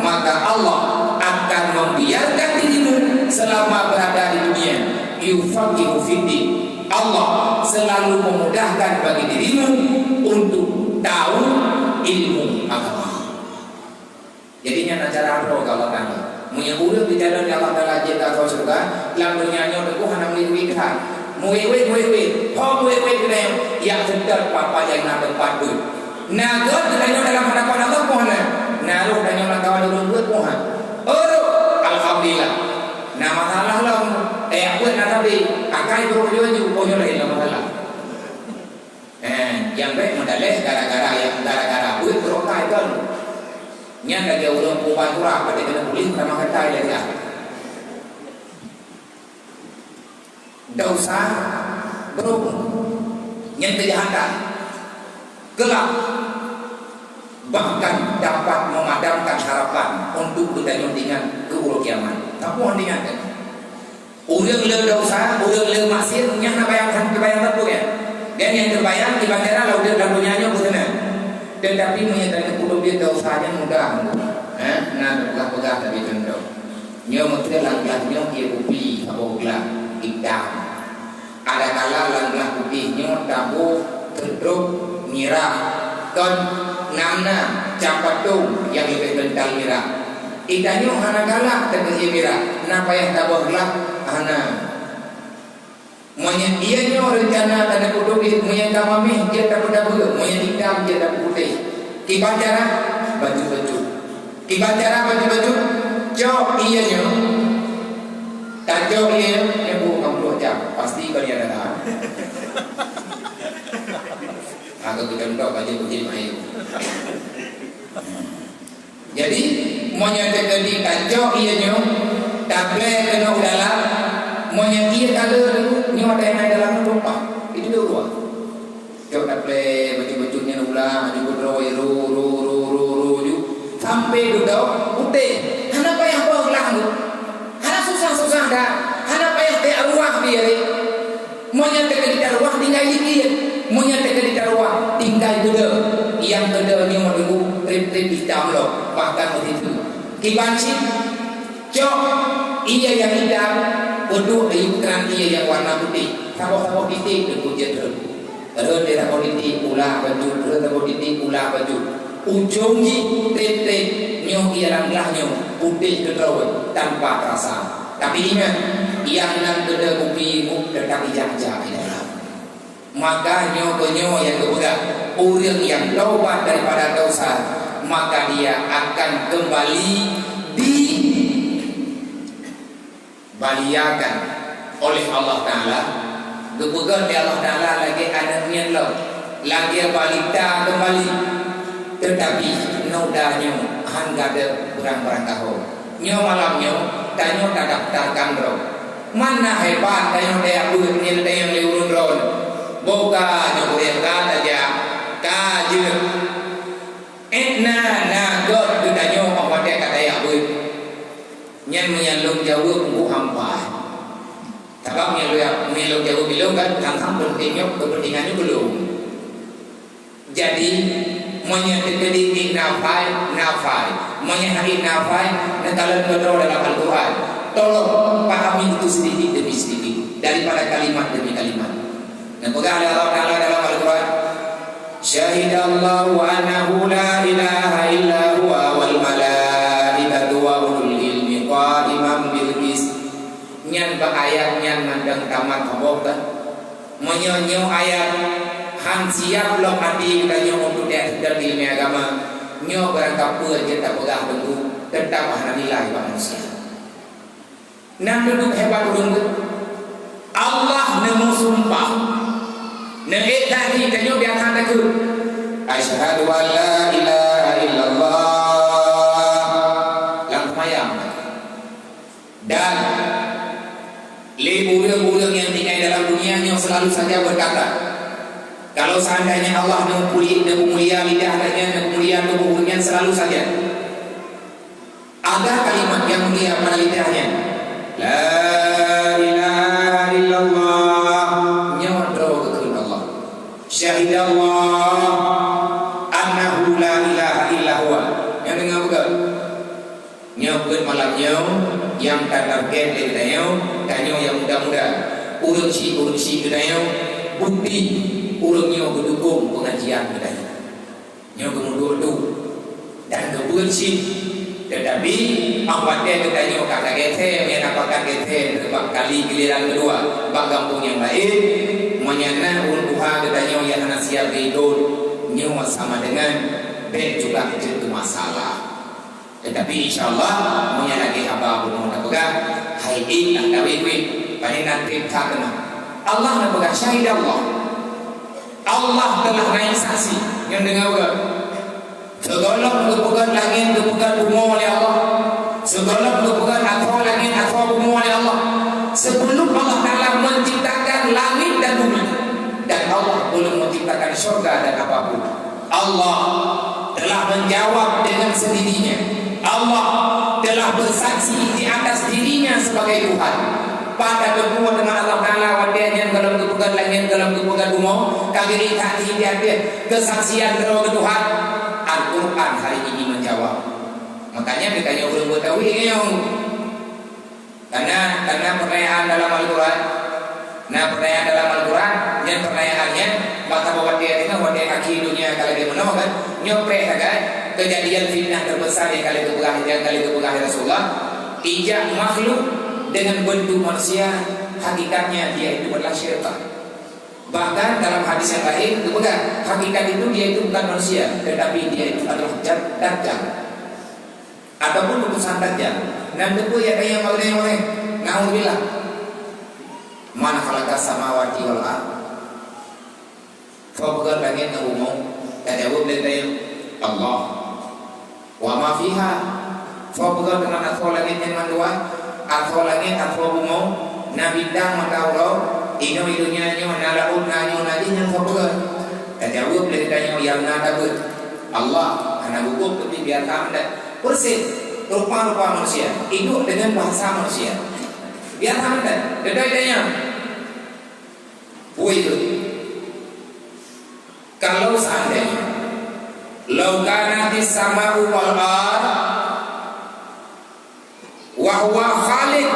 maka Allah akan membiarkan dirimu selama berada di dunia. Yufaqihu fiddin. Allah selalu memudahkan bagi dirimu untuk tahu ilmu agama. Jadi nyan acara droe keu Allah Taala. Meunyoe ureuëng geujalan lé Allah Taala jeuet keu syeuruga, lam donya nyoe teungku hana meuwét-wét that. Meuwét-wét, meuwét-wét. Ho meuwét-wét keunoe, jak seutôt pat-pat nyang na teumpat beuet. Na gét geutanyoe dalam hadapan Allah poh na. Na roh tanyoe lam kawan ureuëng beuet poh na. Oh, alhamdulillah. Na masalah lom. Eh, beuet na sabe. Akai brok laju-laju, poh nyoe laén lom masalah. Eh, nyang bék meudaleh gara-gara nyang gara-gara beuet beurokah kon. Nyan lagée ureuëng puban kurah, pada kena puléh sama kata lagée ah. Dosa berubah. Nyan kejahatan. Gelap. Bahkan dapat memadamkan harapan untuk geutanyoe ingat keu uroe kiamat. Tapi ingat kan? Ureuëng le dosa, ureuëng le maksiat, nyan hana bayang, hana teubayang sapeue nyan. Dan nyang teubayang di bandara lam udeb lam donya nyoe beuseunang. Tetapi meunyoe tanyoe peuduek dosa nyan mudah, eh, na teupeugah-peugah tapi contoh. Nyoe meuteue lam glah nyoe ie kupi saboh glah itam. Adakala lam glah kupi nyoe taboh teudrop mirah, kon nam na cap patong nyang leubeh kental mirah. Geutanyoe hana galak teungoh ie mirah, na payah taböh glah? Hana. Meunyoe ie nyoe reuncana tanyoe peuduek, meunyoe ka mamèh jeuet tapeudabeue, meunyoe itam jeuet tapeuputéh. Kiban cara? Bacut-bacut. Kiban cara bacut-bacut? Cok ie nyoe. Tacok ie nyoe, nyoe buet ngon pluek jam. Pasti kon ie dara. Aku geucontoh bajèe uji main. Jadi, meunyoe teukeudi tacok ie nyoe, taplé keunoe u dalam, meunyoe ie ka le nyoe, ada nyang dalam lumpah. Itu dua. Cok taplé bacut-bacut nyan ulah, aju beudroe, ru, ru, ru, ru, ru, ju. Sampai dudoe putéh. Hana payah böh glah nyoe. Hana susah-susah dah. Hana payah teuaruah pih. Meunyoe teukeudi taruah tinggai likét, meunyoe teukeudi taruah tinggai keudè, nyang keudè nyoe meununggu trép-trép itam lom, bahkan meusitu. Kiban cit, cok ie nyang itam, peuduek di ukeuran ie nyang warna putéh, saboh-saboh titék teungku jeuet rhot. Rhot di saboh titék ulah bacut, rhot saboh titék ulah bacut. Ujong jih trép-trép nyoe ie lam glah nyoe putéh keudroe tanpa terasa. Tapi ingat, nyang nan keudè kupi nyoe teutap ijak-jak di dalam. Maka nyoe keuh nyoe nyang geupeugah, ureuëng nyang taubat daripada dosa, maka dia akan kembali di baliakan oleh Allah Taala, geupeugöt lé Allah Taala lagèe aneuk miet lom, lagèe balita keumbali. Teutapi, noda nyoe han gadôh barang-barang kahô. Nyoe malam nyoe, tanyoe tadaftarkan droe. Man na hebat tanyoe tajak beuet nyang tanyong lé ureueng droeneuh. Boh ka nyoe ureueng ka tajak, ka jeuet. Ék na, na göt geutanyoe 'oh watèe ka tajak beuet. Nyan meunyan lôn jaweueb, Teungku, hampai. Sabab meunyan lôn, meunyan lôn jaweueb ilôn kan, tham-tham peunteng nyoe, keupeuntengan nyoe keu lôn. Jadi, meunyan teukeudi na fai, na fai. Meunyan hana na fai, neukalon keudroe dalam Al-Quran. Tolong pahami itu sedikit demi sedikit, daripada kalimat demi kalimat. Neupeugah lé Allah Taala dalam Al-Quran, Syahidallahu annahu la ilaha illa huwa wal malaikatu wa ulul ilmi qaiman bil qist. Nyan bak ayat nyan mantong tamat saboh kan? Meunyoe nyoe ayat han siap lom até geutanyoe untuk taseutôt ileumèe agama, nyoe barangkapeue jeuet tapeugah teungku, teutap hana nilai bak manusia. Nyan dudoe hebat ureueng tu. Allah neumeusumpah. Neuék that jih tanyoe biasa takheun, "Asyhadu an la ilaha illallah." Lam seumayang. Dan lé ureueng-ureueng nyang tinggai dalam dunia nyoe selalu saja berkata, kalau seandainya Allah neupeuli-, neupeumulia lidah dan nyan, neupeumulia tuboh ureueng nyan selalu saja. Ada kalimat yang mulia pada lidah nyan. La ilaha illallah. Nyoe droe geukheun Allah. Syahidallah annahu la ilaha illa huwa. Nyang deungoe beugöt. Nyoe peuet malam nyoe nyang tatarget lé geutanyoe, tanyoe nyang muda-muda. Ureueng syik, ureueng syik geutanyoe, bukti ureueng nyoe geudukong peungajian geutanyoe. Nyoe geumuduek-duek dan geubeuet cit. Teutapi, óh watèe geutanyoe ka tagèsée, meunyoe na pakat gèsée, bak kali giliran keudua, bak gampông nyang laén, meunyoe na ureueng tuha geutanyoe nyang hana siap geuikot, nyoe sama deungon bèk juga jeuet keu masalah. Teutapi, insya Allah, meunyoe lagèe haba bunoe tapeugah, hai ék lah kawé-kawé, pané na trép that teuma. Allah neupeugah, syahidallah. Allah telah naik saksi nyang deungoe. Sigohlom geupeugöt langét, geupeugöt bumoe lé Allah. Sigohlom geupeugöt athoe langét, athoe bumoe lé Allah. Sebelum Allah Taala menciptakan langit dan bumi, dan Allah belum menciptakan syurga dan apapun. Allah telah menjawab dengan sendirinya. Allah telah bersaksi di atas dirinya sebagai Tuhan. Pada teupeu deungon Allah Taala watèe nyan gohlom geupeugöt langét, gohlom geupeugöt bumoe, ka geuék that di ateueh keusaksian droe geuh Tuhan. Al-Quran hari ini menjawab. Makanya geutanyoe ureueng Betawi nyoe. Karena, karena pertanyaan dalam Al-Quran, nah, pertanyaan dalam Al-Quran, nyan pertanyaan nyan, maka watèe deungoe, watèe akhé dunia ka lagèe meunoe kan, nyoe preh sagai, kejadian fitnah terbesar nyang ka lheueh geupeugah, nyang ka lheueh geupeugah lé Rasulullah, ijak makhluk dengan bentuk manusia, hakikatnya dia itu adalah syaitan. Bahkan dalam hadis yang lain geupeugah, hakikat itu dia itu bukan manusia, tetapi dia itu adalah jad-, dajjal. Ataupun utusan dajjal. Nyan teupeu ya kaya maréh-maréh. Naudzubillah. Man khalaqas samawati wal ard. Soe peugöt langét ngon bumoe? Tajaweueb lé geutanyoe, Allah. Wa ma fiha. Soe peugöt deungon athoe langét nyan mandua? Athoe langét, athoe bumoe, na bintang mata uroe, inoe i donya nyoe, na laôt, na nyoe, na jih, nyan soe peugöt? Tajaweueb lé geutanyoe, nyang na tabeuet, Allah. Hana gugup, tapi biasa mantong. Persis, rupa-rupa manusia, hidup dengan bahasa manusia. Biasa mantong. Geutanyoe tanya, peue itu? Kalau seandainya, "Lau kanatis sama'u wal ard wa huwa khaliq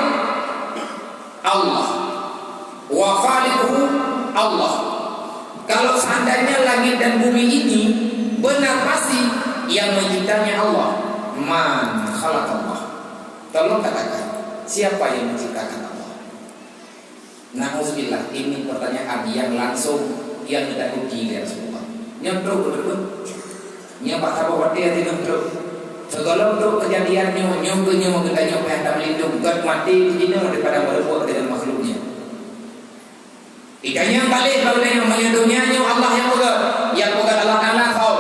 Allah, wa khaliquhu Allah." Kalau seandainya langit dan bumi ini benar pasti yang menciptanya Allah, man khalaqallah? Tolong katakan, siapa yang menciptakan Allah? Nauzubillah, ini pertanyaan yang langsung yang kita uji ya Rasulullah. Nyan trok beutôi. Nyan bak saboh watèe hati nyan trok. Sigohlom trok kejadian nyoe, nyoe keu nyoe geutanyoe payah tameulindong, göt maté jinoe daripada meureumpok dengan makhluknya. Ditanya balik bak geutanyoe, meunyoe donya nyoe Allah nyang peugöt, nyang peugöt Allah Taala, hau.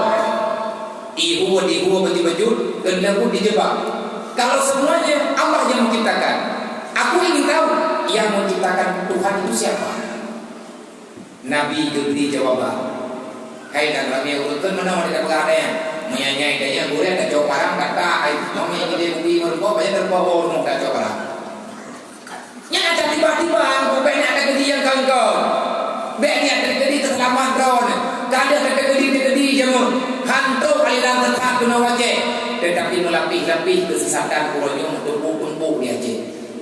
Ihue, ihue beujeuet-beujeuet, keuneuk dijebak. Kalau semuanya Allah yang menciptakan, aku ingin tahu yang menciptakan Tuhan itu siapa? Nabi geubri jawaban. Hai dan ramé ureueng kheun meunoe, ada peugah ada nyan. Meunyoe nyai tanya gurèe, tacok parang kata, hai, nyoe nyai geude bukti meureumpok, banyak teureumpok, oh, rumoh tacok parang. Nyan adak tiba-tiba, bèk nyan teukeudi nyang kön-kön. Bèk nyan teukeudi teuseulamat droeneuh. Ka lheueh teukeudi-teukeudi jameun. Hantom aliran sesat keunoe wajéb. Teutapi meulapéh-lapéh keusesatan uroe nyoe meutumpôk-tumpôk di Aceh.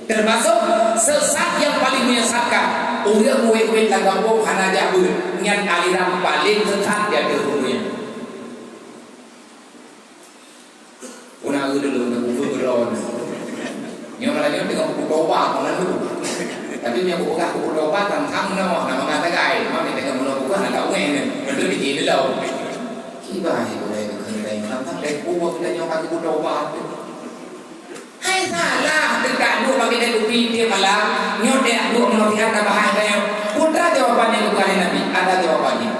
Termasuk sesat yang paling menyesatkan. Ureuëng muet-muet lam gampông hana jak beuet, nyan aliran paleng sesat di ateueh dunia. Puna ureuëng dulu na kubu keudroe. Nyoe malah nyoe teungoh kubu toba kon lalu. Tapi nyoe kubu kah kubu toba tang-tang nyoe na mangat tagai. Mak teungoh meunoe kubu hana ka ueng nyoe. Beutôi di sini lom. Kiban hai gurée keukeue dai tang-tang dai kubu kita nyoe ka kubu toba. Hai salah teuka duek bagi dai kupi tiep malam. Nyoe dai duek meunoe pihak tabahai dai. Peue jawaban nyang geupeugah lé Nabi? Ada jawabannya.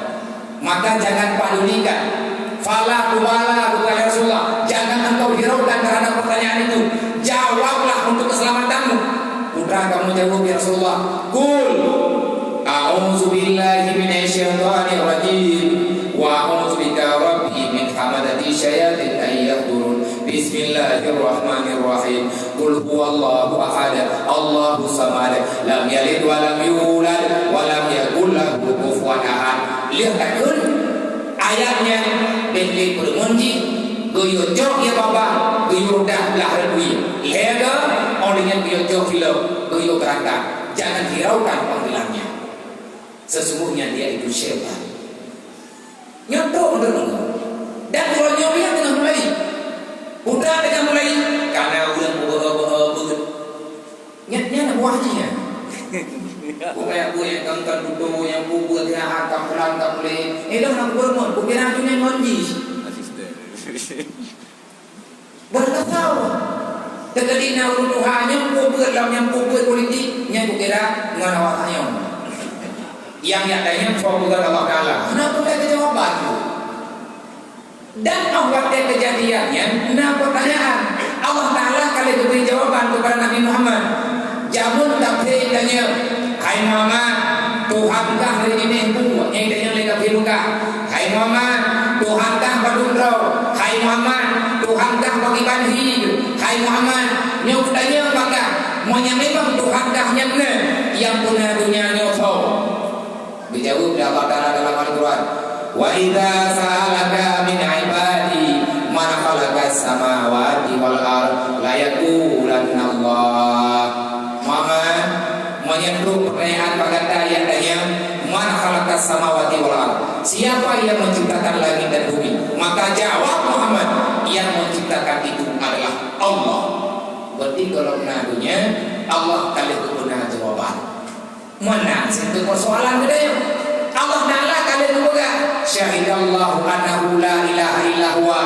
Maka jangan padulikan. Fala tubala, kata Rasulullah, jangan engkau hiraukan terhadap pertanyaan itu. Jawablah untuk keselamatanmu. Putra kamu jawab, "Ya Rasulullah, qul a'udzu billahi minasyaitonir rajim wa a'udzu bika rabbi min hamazati syayatin an yahdurun. Bismillahirrahmanirrahim. Qul huwallahu ahad, Allahus samad, lam yalid wa lam yulad, wa lam yakul lahu kufuwan ahad." Lheueh takheun ayat nyan, bék lé peurumoh jih, geuyue cok ie babah, geuyue dah blah reutui. Lhée goe, óh lheueh nyan geuyue cok filem, geuyue beurangkat. Jangan hiraukan panggilannya. Sesungguhnya dia itu syaitan. Nyoe trok ureuëng. Dan uroe nyoe dia teungoh mulai. Putra teungoh mulai, kana ureuëng beu-, beu-, beu-, beu-, Nyan, nyan buah jih nyan. Bukan aku yang kangkan tutoe, nyang peubuet nyan, ka pulang, ka puléh. Eh, dah nak bermut, bukan aku nyan ngon jih. Asisten. Berkasau. Teukeudi na ureuëng tuha nyang peubuet lam nyang peubuet politik, nyan kukira ngon awak tanyoe. Yang nyak tanyong soe bukan Allah Taala. Kenapa tak ada jawaban tu? Dan óh watée keujadian nyan na peutanyaan, Allah Taala ka lheueh geubri jawaban keupada Nabi Muhammad. Jameun kafé tanyong, "Hai Muhammad, Tuhan kah lé jinéh bu?" Nyang tanyong lé kafé Mekah. "Hai Muhammad, Tuhan kah padum droe? Hai Muhammad, Tuhan kah pakiban hi? Hai Muhammad, nyoe kutanyong bak kah, meunyoe memang Tuhan kah nyan na, nyang peuna donya nyoe soe?" Geujaweueb lé Allah Taala dalam Al-Quran, "Wa idza sa'alaka min ibadi man khalaqas samawati wal ard la yaqulanna Allah." Muhammad, meunyoe trok peurtanyaan bak gata nyang tanyong, "Man khalaqas samawati wal ard?" Siapa yang menciptakan langit dan bumi? Maka jawab Muhammad, "Yang menciptakan itu adalah Allah." Berarti kalau na donya, Allah ka lheueh geupeuna jawaban. Meunan situ persoalan geutanyoe. Allah Taala ka lheueh geupeugah, "Syahidallahu annahu la ilaha illa huwa."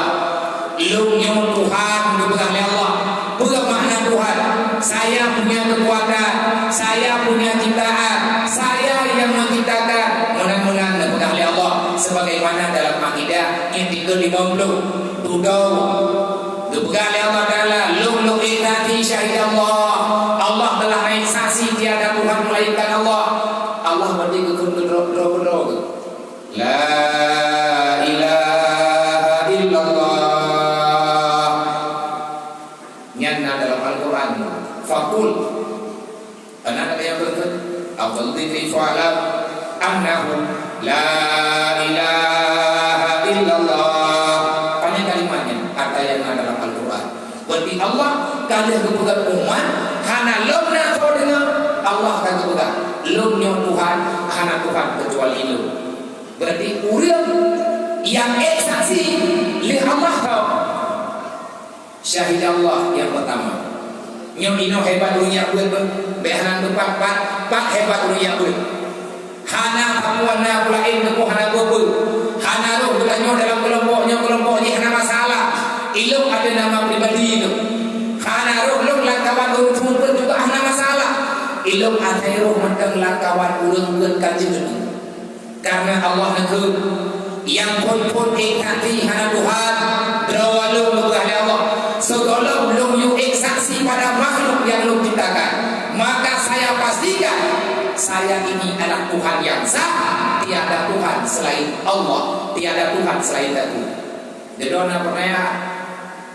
Lôn nyoe Tuhan, geupeugah lé Allah. Peue makna Tuhan? Saya punya kekuatan, saya punya ciptaan, saya yang menciptakan. Meunan-meunan geupeugah lé Allah. Sebagaimana dalam akidah, artikkel lima puluh. Tudoe. Geupeugah lé Allah Taala, "Lôn, lôn ék saksi, syahid Allah. Allah telah naik saksi tiada Tuhan melainkan Allah." Allah berarti geukheun keudroe-droe. La ilaha illallah. Nyan na dalam Al-Quran. Fakul. Kana ada yang berkata, "Afdal dzikri fa'lam annahu la ilaha illallah." Hanya kalimat nyan, kata yang na dalam Al-Quran. Berarti Allah ka lheueh geupeugah umat, hana lom na soe deungoe, Allah ka geupeugah, "Lôn nyoe Tuhan, hana Tuhan keucuali Lôn." Berarti ureuëng nyang ék saksi lé Allah tho. Syahidah Allah nyang pertama. Nyoe inoe hebat ureuëng jak beuet beuh. Bék hana teupat pat, pat hebat ureuëng jak beuet. Hana kamoe na peulaén teupeu hana peue-peue. Hana roh geutanyoe dalam keulompok nyoe, keulompok jih hana masalah. Ilong ada nama pribadi ilong. Hana roh lôn lam kawan ureuëng seumeubeuet juga hana masalah. Ilong asai roh mantong lam kawan ureuëng beuet ka jeuet. Karena Allah neukheun, nyang phon-phon ék saksi hana Tuhan, droe lôn geupeugah lé Allah, sigohlom lôn yue ék saksi pada makhluk nyang lôn ciptakan, maka saya pastikan saya ini adalah Tuhan yang sah, tiada Tuhan selain Allah, tiada Tuhan selain Aku. Di dalam pertanyaan,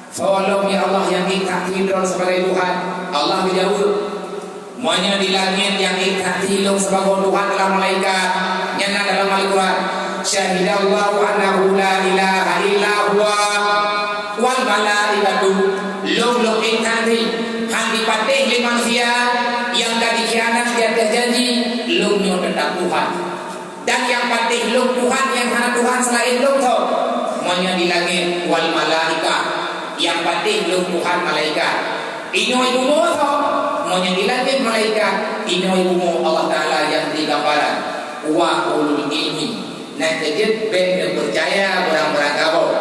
Soe lom ya Allah nyang ék saksi droe sibagai Tuhan? Allah geujaweueb, "Meunyoe di langét nyang ék saksi lôn sibagoe Tuhan adalah malaikat, nyan na dalam Al-Quran, 'Syahidallahu annahu la ilaha illa huwa wal malaikatu.'" Lôn lôn ék saksi, han jipatéh lé manusia nyang ka jikhianat di ateueh janji, Lôn nyoe teutap Tuhan. Dan nyang patéh lôn Tuhan, nyang hana Tuhan seulaén lôn tho. Meunyoe di langét, wal malaikah, nyang patéh lôn Tuhan malaikat. Inoe bumoe tho. Meunyoe di langét malaikat, inoe bumoe Allah Taala nyang bri gambaran. Wa ulul ilmi. Nyan keuh jeuet bèk neupeucaya barang-barang kamoe.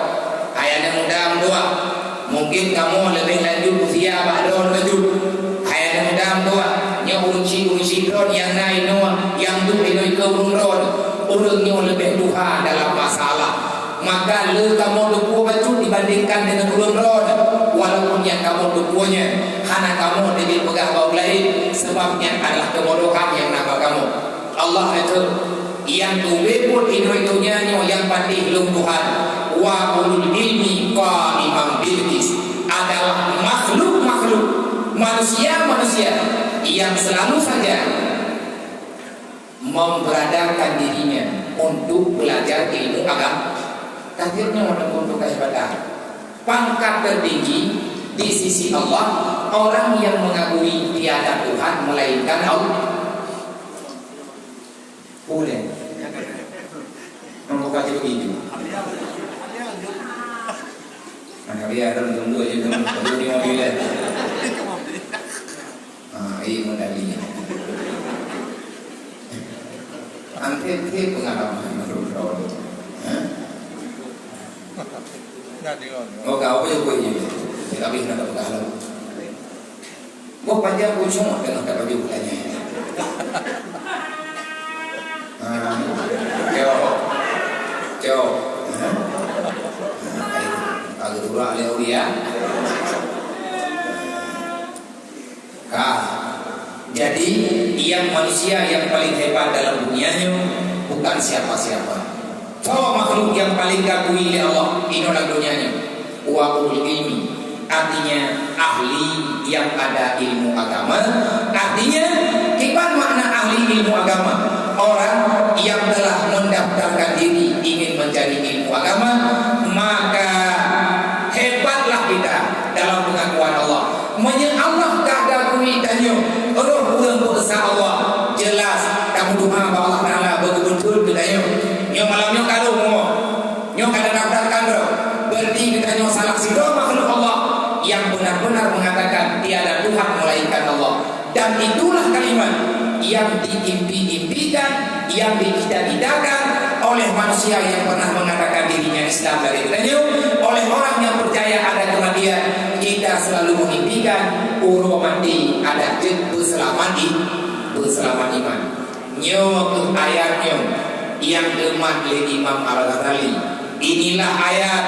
Hai aneuk muda meutuah, mungken kamoe leubeh lanjut usia bak droe bacut. Hai aneuk muda meutuah, nyoe ureueng chik-ureueng chik droe nyang na inoe, nyang duek inoe keu ureueng droe, ureueng nyoe leubeh tuha dalam masalah. Maka le kamoe teupeue bacut dibandingkan deungon ureueng droe, walaupun nyang kamoe teupeue nyan hana kamoe teubiet peugah bak ureueng laén, sabab nyan adalah keubodohan nyang na bak kamoe. Allah neuteuek, nyang teubiet buet inoe donya nyoe nyang patéh lôn Tuhan, wa ulul ilmi qaiman bil qis, adalah makhluk-makhluk, manusia-manusia yang selalu saja memberadakan dirinya untuk belajar ilmu agama. Takdirnya untuk kehebatan. Pangkat tertinggi di sisi Allah orang yang mengakui tiada Tuhan melainkan Allah. Boleh. Membuka diri itu. Mana dia ada tunggu aja tu. Tunggu di mobil dia. Ah, ini modal dia. Antet ke pengalaman baru tahu. Hah? Oh, kau apa yang kau ini? Tapi nak pegang. Boh panjang ujong tengah tak baju bulannya. Ha. Cok. Cok. Ha. Ha. Agak turun dia. Ka. Jadi, yang manusia yang paling hebat dalam dunia nyoe bukan siapa-siapa. Soe makhluk nyang paleng geuakui lé Allah inoe lam donya nyoe? Wa ulul ilmi, artinya ahli yang ada ilmu agama. Artinya, kiban makna ahli ilmu agama? Orang yang telah mendaftarkan diri ingin mencari ilmu agama, maka hebatlah kita dalam pengakuan Allah. Meunyoe Allah ka geuakui tanyoe, roh ureueng beusa Allah, jelas tameudoa bak Allah Taala beugeubeutul keu tanyoe. Nyoe malam nyoe ka roh rumoh, nyoe ka tadaftarkan roh. Berarti geutanyoe salah sidroe makhluk Allah yang benar-benar mengatakan tiada Tuhan melainkan Allah. Dan itulah kalimat yang diimpi-impikan, yang dicita-citakan oleh manusia yang pernah mengatakan dirinya Islam dari geutanyoe, oleh orang yang percaya ada kematian. Kita selalu mengimpikan uroe maté adak jeuet beuseulamat i-, beuseulamat iman. Nyoe keuh ayat nyoe nyang geumat lé Imam Al-Ghazali. Inilah ayat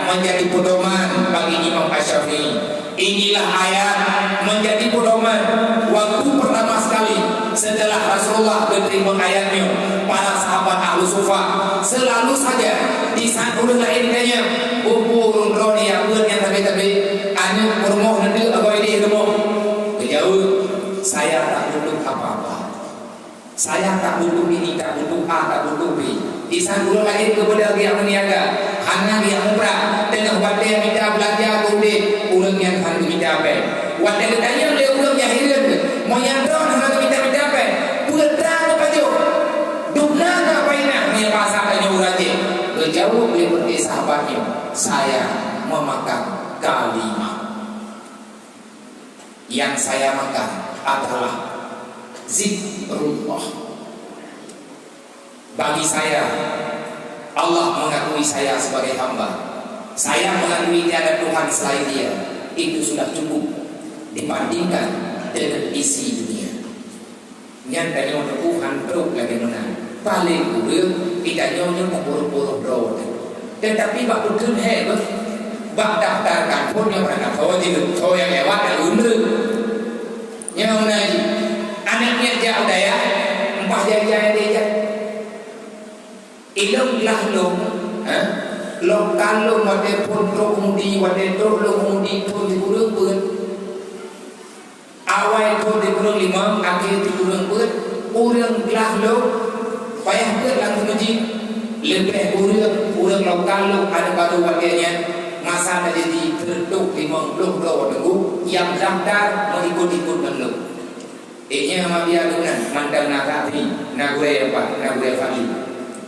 menjadi pedoman bagi Imam Asy-Syafi'i. Inilah ayat menjadi pedoman waktu pertama sekali setelah Rasulullah geuterima ayat nyoe, para sahabat ahlu sufa selalu saja di saat ureueng laén tanya, "Peue ureueng droeneuh nyang beuet nyang tabe-tabe, aneuk peurumoh neudeuk agoe idéh rumoh?" Geujaweueb, "Saya tak butuh apa-apa." Saya tak butuh ini, tak butuh A, tak butuh B. Di saat ureueng laén keubeudôh geujak meuniaga, hana geujak muprah, teungoh watèe mita beulanja keu udép, ureueng nyan hana geumita pèng. Watèe geutanyong lé ureueng nyang hireuen, "Meunyoe droeneuh hana geumita-mita pèng, peue teuma geupajoh? Dubna na painah meunyoe basa tanyoe ureueng Aceh?" Geujaweueb lé peuté sahabat nyoe, "Saya memakan kalimah." Yang saya makan adalah zikrullah. Bagi saya, Allah mengakui saya sebagai hamba. Saya mengakui tiada Tuhan selain Dia. Itu sudah cukup dibandingkan dengan isi dunia. Nyan tanyoe teupeue han trok lagèe meunan. Paleng kureueng, geutanyoe nyoe tapeuruh-peuruh droe teuh. Teutapi bak peukheun hék beuh, bak daftarkan phon nyoe hana tho jeuet, tho nyang lewat nyang lôn treuk. Nyoe meunan jih, aneuk miet jak u dayah, eumpa jari-jari jak. Ilôn glah lôn, ha? Lôn kalon watèe phon trok mudi, watèe trok lôn mudi phon sikureueng beuet. Awai phon sikureueng limong, akhé sikureueng peuet, ureueng glah lôn, payah peuet lam meuseujid. Leubeh kureueng, ureueng lokal lôn aneuk barô watèe nyan, masa tajadi seureutôh limong ploh droe teungku nyang daftar meuikot-ikot ngon lôn. Ingat ma biar guna mantong na saksi, na gurée apa, na gurée Fadli.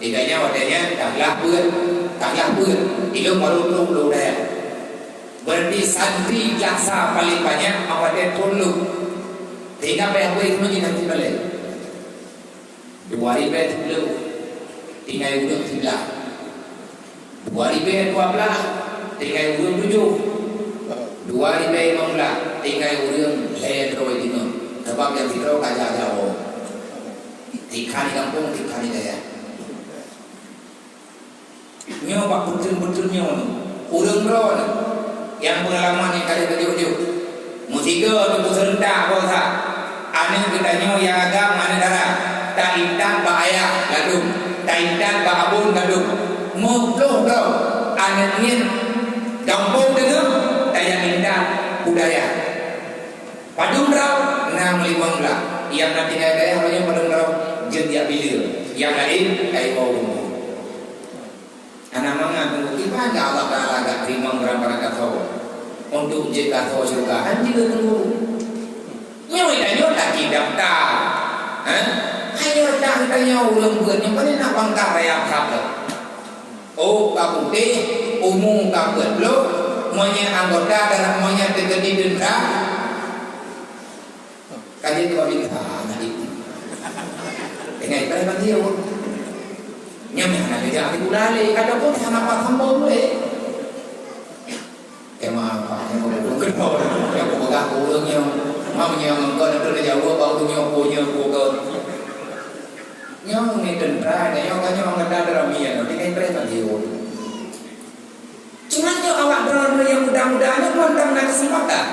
Ingat nyan watée nyan ka glah peuet, ka glah peuet, ilong baru trok lôn dayah. Berarti santri glah sa paling banyak awak dia trok lôn. Sehingga payah bui keunoe jih nanti balik. Dua ribée sepuluh, tinggai ureuëng siblah. Dua ribée dua blaih, tinggai ureuëng tujoh. Dua ribée limong blaih, tinggai ureuëng lhée droe jinoe. Sabab nyang sidroe ka jak-jak woe. Tikha di gampông, tikha di dayah. Nyoe bak peuteun-peuteun nyoe, ureuëng droe nyang peungalaman nyang ka lheueh tajok-jok. Meusigoe teupeu seurentak boh that. Aneuëk geutanyoe nyang agam aneuëk dara, taintat bak ayah ladum, taintat bak abon ladum. Meuploh droe aneuëk ngieng gampông teungoh tajak intat u dayah. Padum droe na meulimong blaih, nyang na tinggai dayah roh nyoe padum droe jeuet jak bileue, nyang laén ka iwoe u rumoh. Hana mangat teungku, kiban Allah Taala gak teurimong beuram barangkasoe untuk jeuet gasoe syeuruga, han jeuet teungku. Nyoe tanyoe takidam ta. Hah? Hai nyoe tang tanyoe ureuëng beuet nyoe paléng na pangkat raya that lom. Oh, ka putéh, umu ka peuet ploh, meunyoe anggota dalam meunyoe teukeudi deundra, Ka jeuet keu bintang, na di. Dengan ibarat bagi awak. Nyang hana geujak di ulale, ataupun hana paham bau mulai. Tema apa? Yang mau bukan kau, yang mau pegang orang yang, mau yang engkau nak kena jawab, baru nyopo nyopo ke. Nyang ni tentara, nyang kan nyang ada dalam mian, nanti kan keren lagi. Cuma nyoe awak droeneuh nyang muda-muda nyoe mantong na keuseumpatan.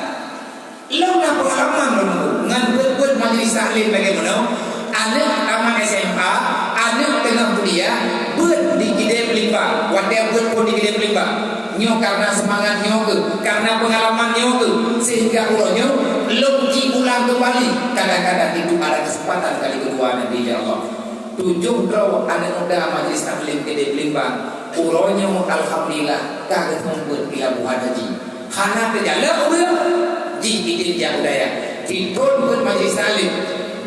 Lôn na peungalaman lôn ngon buet-buet majelis taklim lagée meunoe, aneuëk tamat S M A, aneuëk teungoh kuliah, beuet di Kidée Peulimbang, watée beuet phon di Kidée Peulimbang. Nyoe karena seumangat nyoe keuh, karena peungalaman nyoe keuh, sehingga uroe nyoe lôn jiulang keumbali. Kadang-kadang itu ada keuseumpatan kali keudua, Nabi, ya Allah. Tujoh droe aneuëk muda majelis taklim Kidée Peulimbang, uroe nyoe alhamdulillah ka geuthon beuet di Labuhan Haji. Hana teujalak ureuëng jih idin jak u dayah. Sithon beuet majelis taklim,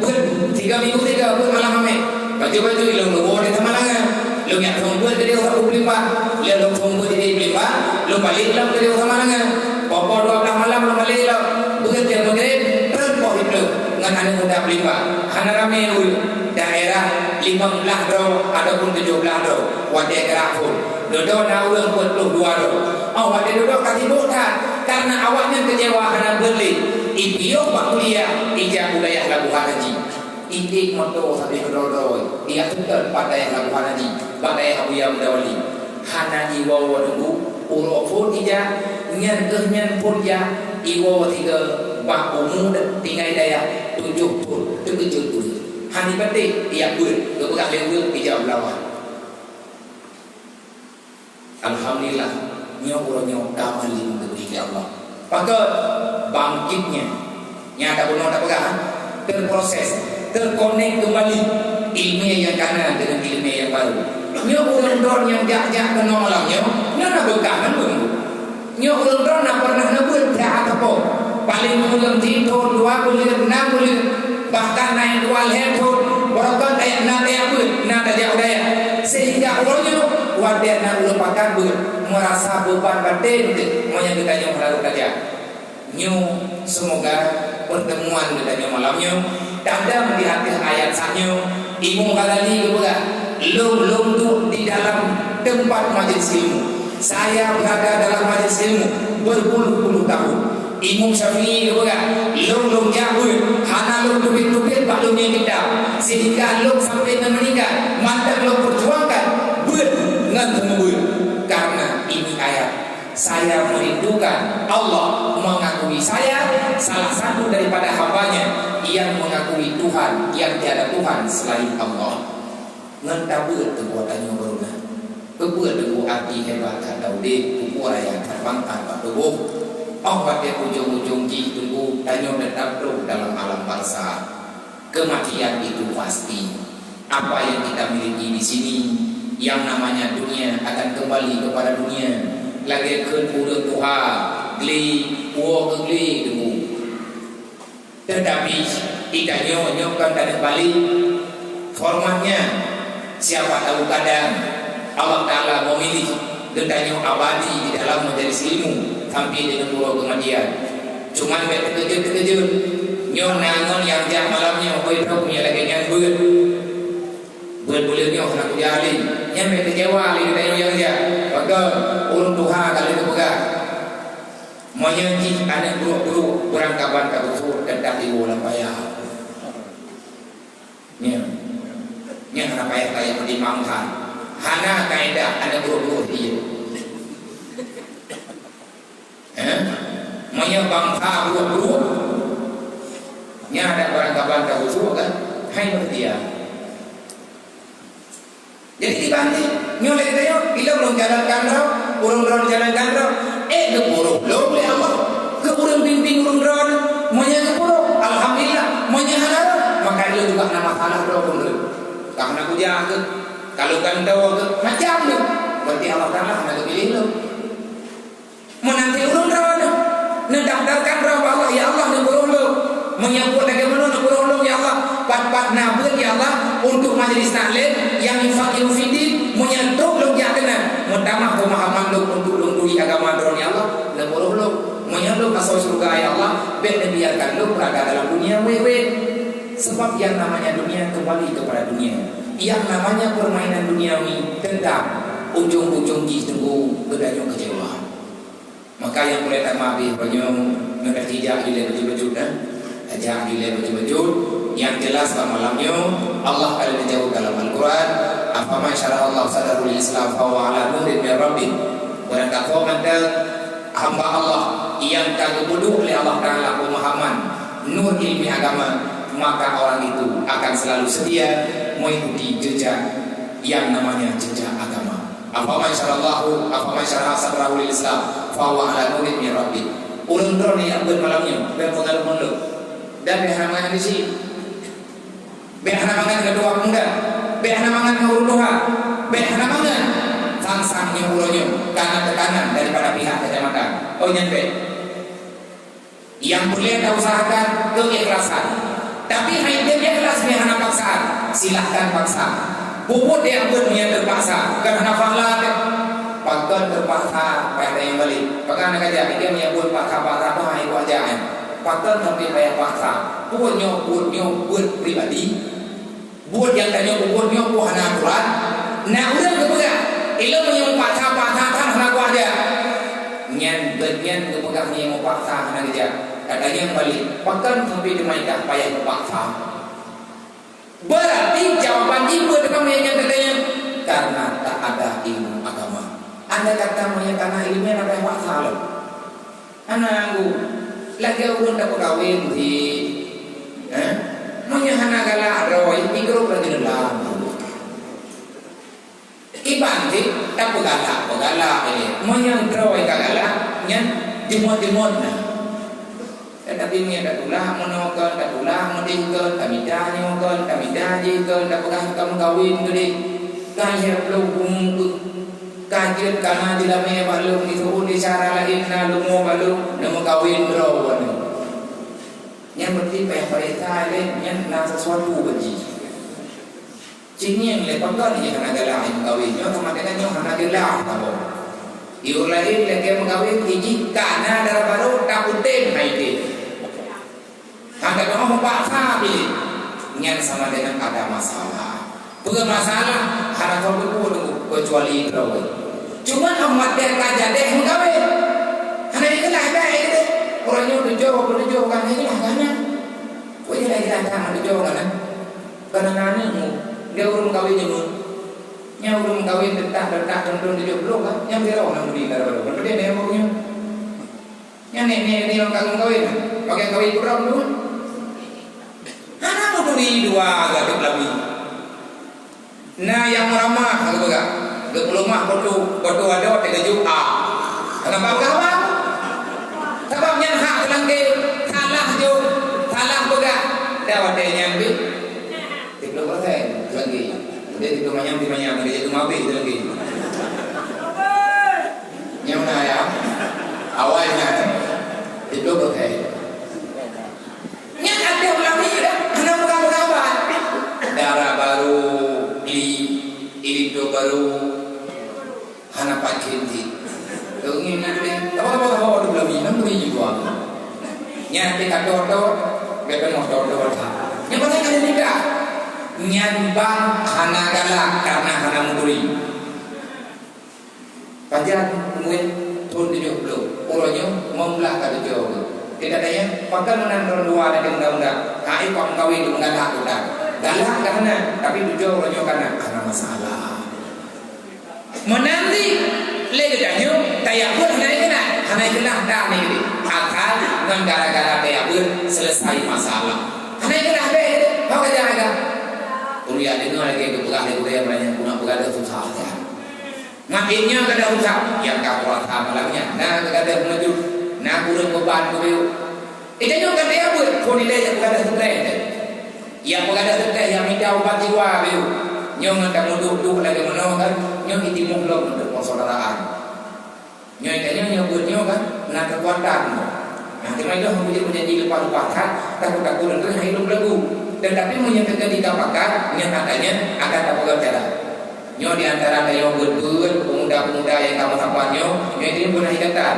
beuet tiga minggu tiga beuet malam amé. Baju-baju ilong leuwoe di Samalanga. Lôn jak thon beuet di Dayeuh Sapu Peulimbang. Lôn thon beuet di Peulimbang, lôn balek lom di Dayeuh Samalanga. Poh-poh dua blaih malam lôn balek lom. Beuet nyang meugreb, trön poh siplôh ngon aneuëk muda Peulimbang. Hana ramé ureuëng. Daerah limong blaih droe ataupun tujoh blaih droe watée geurap phon. Dudoe na ureuëng peuet ploh dua droe. Oh, watée dudoe ka sibok that, karena awaknyan keucewa hana beuet lé. Ipiôh bak kuliah ijak u dayah Labuhan Haji. Iék moto sabe keudroe-droe, ijak seutôt bak dayah Labuhan Haji, bak dayah Abuya Muda Wali. Hana iwoe-woe teungku, uroe phon ijak, nyan keuh nyan phon jak, iwoe sigoe bak umu tinggai dayah tujoh phon, teukeujot ureuëng. Hana ipatéh, ijak beuet, geupeugah lé ureuëng ijak u Beulawan. Alhamdulillah, nyoe uroe nyoe ka malem geubri lé Allah. Pakon? Bangkitnya. Nyata bunoe tapeugah, terproses, terkonek kembali ileumèe nyang kana deungon ileumèe nyang barô. Nyoe ureuëng droe nyang jak-jak keunoe malam nyoe, nyoe na beukah ngon ureuëng. Nyoe ureuëng droe na pernah neubeuet that ataupun paling kureueng sithon, dua buleuen, nam buleuen, bahkan na nyang dua lhèe thon, barokon tajak na tajak beuet, na tajak u dayah. Sehingga uroe nyoe watèe na ureuëng pakat beuet, meurasa beuban batén teuh meunyoe geutanyoe meulalu tajak. Nyoe, seumoga peurteumuan geutanyoe malam nyoe tadong di ateueh ayat sa nyoe. Imam Ghazali geupeugah, "Lôn, lôn duek di dalam teumpat majlis ilmu. Saya berada dalam majlis ilmu berpuluh-puluh tahun." Imam Syafi'i geupeugah, "Lôn, lôn jak beuet, hana lôn teubiet-teubiet bak lôn nyang kitab, sehingga lôn sampai ngon meuninggai mantong lôn perjuangkan beuet ngon seumeubeuet." Karena ini ayat. Saya merindukan Allah mengakui saya salah satu daripada hamba-Nya yang mengakui Tuhan yang tiada Tuhan selain Allah. Ngon tabeuet teuh buet tanyoe beuruna. Peubeuet teuh arti hebat that lam udép, peubeuet raya that pangkat bak tuboh. Óh watèe ujong-ujong jih teungku, tanyoe teutap trôh dalam alam barza. Kematian itu pasti. Apa yang kita miliki di sini, yang namanya dunia, akan kembali kepada dunia. Lagèe kheun ureuëng tuha, glé, woe keu glé teungku. Tetapi, Geutanyoe nyoe kon taneuk balik. Formatnya, siapa tahu kadang Allah Ta'ala memilih geutanyoe abadi di dalam majelis ilmu sampai dengan uroe kematian. Cuman bèk teukeujot-teukeujot. Nyoe na ngon nyang jak malam nyoe, oi, droe nyang lagèe nyan beuet. Beuet buleuen nyoe hana kujali. Nyan bèk keucewa lé geutanyoe nyang jak. Pakon? Ureueng tuha ka lheueh geupeugah. Meunyoe jih aneuk brok-brok beurangkaban ka geusuet, teutab iwoe lam payah. Nyan. Nyan hana payah tayue meutimang that. Hana kaedah aneuk brok-brok dia. Eh? Meunyoe bangsa brok-brok, nyan adak beurangkaban ka geusuet kan? Hai meutia. Jadi dibanding, nyoe lé geutanyoe, ilôn lôn jalankan droe, ureueng droe jalankan droe, eh, geupuruh lôn lé Allah, keu ureueng pimpin ureueng droe, meunyoe geupuruh, alhamdulillah, meunyoe hana droe, maka ilôn juga na masalah droe pun droe. Ka hana kujak keuh, ka lôn gantoe keuh, macam tu. Berarti Allah Taala hana geupiléh lôn. Meunanti ureueng droeneuh, neudaftarkan droe bak Allah, "Ya Allah, neupuruh lôn." Meunyoe buet lagèe meunoe, "Neupuruh lôn, ya Allah." Pat-pat na beuet, "Ya Allah, untuk majelis taklim yang yufaqihu fiddin, meunyoe trok lôn jak keunan, meutamah peumahaman lôn untuk lôn turi agama Droeneuh, ya Allah, neupuruh lôn." Meunyoe lôn asoe syeuruga, "Ya Allah, bèk neubiarkan lôn beurada dalam dunia wèt-wèt." Sebab yang namanya dunia kembali kepada dunia. Yang namanya permainan duniawi tetap ujong-ujong jih teungku geutanyoe keucewa. Maka nyang peureutama abéh uroe nyoe, meunan tajak dilèe bacut-bacut, eh. Tajak dilèe bacut-bacut. Nyang jeulaih bak malam nyoe, Allah ka lheueh neujaweueb dalam Al-Quran, "Afaman syarahallahu sadrahu lil Islam fahuwa ala nurin min rabbih." Barang takwa mantong hamba Allah nyang ka geupeuduek lé Allah Taala peumahaman nur ilmu agama, maka orang itu akan selalu setia mengikuti jejak yang namanya jejak agama. Afaman syarallahu, afaman syaraha sadrahu lil Islam, fahuwa ala nurin min rabbih. Ureueng droeneuh nyang beuet malam nyoe, bèk peungaruh ngon lôn. Dan bèk hana mangat di sini. Bèk hana mangat ngon ureueng muda. Bèk hana mangat ngon ureueng tuha. Bèk hana mangat. Sang-sang nyoe uroe nyoe, karena tekanan daripada pihak kecamatan. Oh, nyan bèk. Nyang peureulèe tausahakan keukhlasan. Tapi hai tem ikhlas, meunyo hana paksaan, silahkan paksa. Peubuet nyang beuet meunyo teupaksa, kan hana pahala teuh. Pakon teupaksa, payah tanyong balik. Pakon hana kajak, dia meunyo buet paksa-paksa tu hai buet jak, eh. Pakon sampai payah paksa. Buet nyoe, buet nyoe, buet pribadi. Buet nyang tanyoe peubuet nyoe peue hana aturan. Na ureueng geupeugah, "Ilôn meunyoe meupaksa-paksa that hana kuah jak." Nyan beuet nyan geupeugah meunyoe meupaksa hana geujak. Ka tanyong balik, pakon sampai teuma idah payah meupaksa? Berarti jawaban jih peue teuma meunyoe nyan tatanyong? Karena tak ada ilmu agama. Andai kata meunyoe ka na ileumèe, hana payah paksa lom. Hana anggô. Lagèe ureueng tapeukawen cit. Eh? Meunyoe hana galak droe, igrôp lagèe leulam. Iban cit, tapeugalak, peugalak ilèe. Meunyoe droe ka galak, nyan jeumot-jeumot na. Tetapi meunyoe tatulah meunoe kon, tatulah meudeh kon, tamita nyoe kon, tamita jih kon, tapeugah ka meukawen keudeh. Ka lhèe ploh bumoe keuh. Ka jeuet kana jilamèe bak lôn, diseuôt di syara laén na leumo bak lôn, neumeukawen droe nyoe. Nyan berarti payah pareksa lé, nyan na sesuatu bak jih. Ci ngieng lé, pakon jih hana galak meukawen, nyoe sama dengan nyoe hana jeulaih saboh. Di ureueng laén lagèe meukawen, jih ka na dara barô, tapeutem hai teuh. Hana teu'oh meupaksa pih, nyan sama dengan ada masalah. Peue masalah? Hana soe teupeu teungku, keucuali droe. Cuma Ahmad Deh ka jadeh meukawen. Hana ikhlas, bèk ikhlas. Ureueng nyoe tujoh, peutujoh ka ikhlas, ka na. Wah, ikhlas, ikhlas, ka na tujoh ka na. Ka na aneuk mu, dia ureueng meukawen nyoe. Nyan ureueng meukawen teutak, teutak, thôn, thôn tujoh ploh ka. Nyan sidroe na mudi dara barô. Berarti na ureueng nyoe. Nyan nèk, nèk, nèk nyang ka meukawen, pakai kawen kurang tu. Hana meuturi dua agak teuk lami. Na nyang meuramah, ka geupeugah. Geupeulumah batu, batu adoe teukeujot, ah. Kenapa peugah apa? Sabab nyan hak teulangke, salah jok, salah peugah. Dah watèe nyan pih. Tiga puluh persen lagi. Jadi tiga manyam, tiga manyam, jadi cuma habis lagi. Nyang mana ya? Awalnya tiga puluh persen. Nyan ada ulama dah. Nyan pih ka thot-thot, gata moh thot-thot. Nyang paléng ka nikah. Nyan ban hana galak karena hana meuturi. Pajan muet thon tujoh ploh, uroe nyoe limong blah ka tujoh. Kita tanya, pakon meunan droe dua ada muda-muda? Hai, kok meukawen meugalak udah. Galak ka hana, tapi tujoh uroe nyoe ka na, hana masalah. Meunan di lé geutanyoe, tajak buet hana ikeulah, hana ikeulah dah ni geutanyoe. Asal ngon gara-gara tajak buet selesai masalah. Hana ikeulah be, hok aja ada. Kuliah deungoe lagèe geupeugah lé gurèe, meunyoe guna peugah susah aja. Makin nyoe kada usah, nyang ka puasa malam nyan, na gadoh meujeuet, na kureueng beuban keu beuet. Ita nyoe ka teuya beuet, phon ilèe nyang gadoh teuntèe. Nyang gadoh teuntèe, nyang mita ubat jiwa beuet. Nyoe ngon tameuduek-duek lagèe meunoe kan, nyoe itimoh lom untuk persaudaraan. Nyoe ita nyoe, nyoe beuet nyoe kan, na keukuatan. Nah, teuma ilôn hana meujeuet meujanji leupah-leupah that, takot-takot lôn keuh hai lôn beulagu. Tetapi meunyoe teukeudi ka pakat, nyan ata nyan akan tapeugah cara. Nyoe di antara tanyoe beuet-beuet pemuda-pemuda nyang ka meusapat nyoe, nyoe itu beuna ikatan.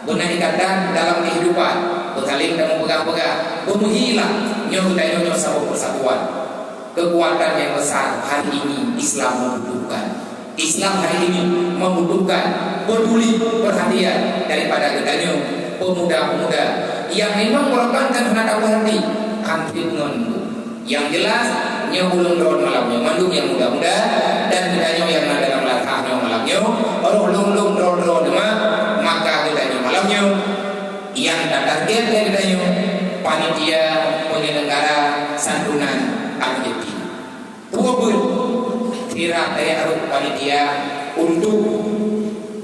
Beuna ikatan dalam kehidupan, beusaléng dan meupeugah-peugah, beumeuhilah nyoe geutanyoe nyoe saboh persatuan. Kekuatan yang besar hari ini Islam membutuhkan. Islam hari ini membutuhkan peduli perhatian daripada geutanyoe pemuda-pemuda yang memang merupakan hana tapeurhati, hampir ngon Yang jelas, nyoe ulôn droe malam nyoe, mandum nyang muda-muda dan geutanyoe nyang na dalam latah nyoe malam nyoe, roh lôn-lôn droe-droe teuma, maka geutanyoe malam nyoe nyang tatarget lé geutanyoe panitia penyelenggara santunan aneuk yatim. Peue beuet sira tayarôh panitia untuk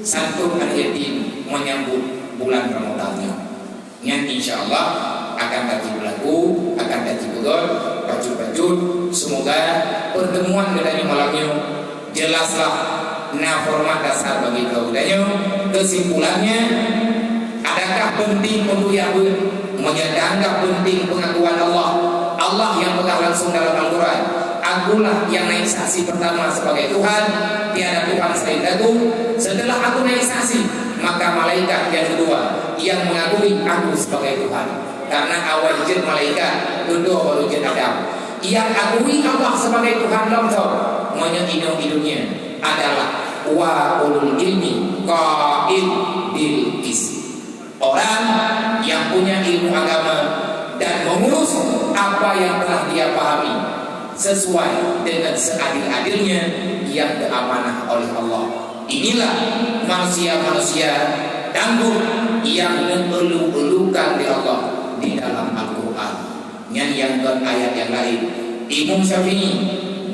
santun aneuk yatim menyambut bulan Ramadhan nyoe. Nyan insya Allah akan taji beulaku, akan taji peugöt, bacut-bacut. Semoga pertemuan geutanyoe malam nyoe jelaslah na format dasar bagi droe geutanyoe. Kesimpulannya, adakah penting untuk jak beuet? Meunyoe anggap penting pengakuan Allah, Allah nyang peugah langsung dalam Al-Quran, "Akulah yang naik saksi pertama sebagai Tuhan, tiada Tuhan selain Aku. Setelah Aku naik saksi, maka malaikat yang kedua yang mengakui Aku sebagai Tuhan." Karena awai jeuet malaikat, dudoe baru jeuet Adam. Yang akui Allah sebagai Tuhan lom soe? Meunyoe inoe di dunia adalah wa ulul ilmi qaim bil qis. Orang yang punya ilmu agama dan mengurus apa yang telah dia pahami sesuai dengan seadil-adilnya yang diamanah oleh Allah. Inilah manusia-manusia tangguh yang dielu-elukan oleh Allah di dalam Al-Quran. Nyan nyang kon ayat nyang laén. Imam Syafi'i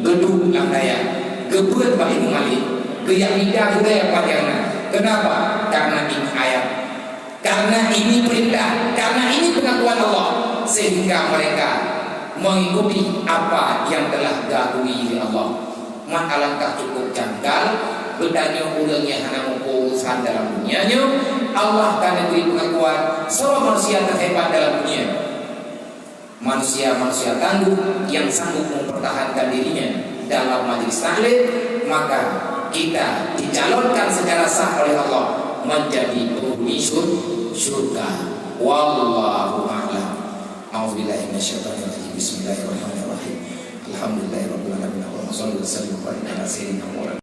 geuduek lam dayah, geubeuet bak Imam Malik, geujak mita gurèe pat nyang na. Kenapa? Karena ini ayat. Karena ini perintah, karena ini pengakuan Allah, sehingga mereka mengikuti apa yang telah diakui oleh Allah. Man alangkah cukup janggal, geutanyoe ureueng nyang hana muphom urusan dalam dunia nyoe, Allah ka neubri pengakuan, soe manusia terhebat dalam dunia. Manusia-manusia tangguh yang sanggup mempertahankan dirinya dalam majelis taklim, maka kita dicalonkan secara sah oleh Allah menjadi penghuni syur-, syurga. Wallahu a'lam. A'udzubillahi minasyaitonirrajim. Bismillahirrahmanirrahim. Alhamdulillahirabbil alamin. Allahumma shalli wa sallim wa barik ala sayyidina Muhammad.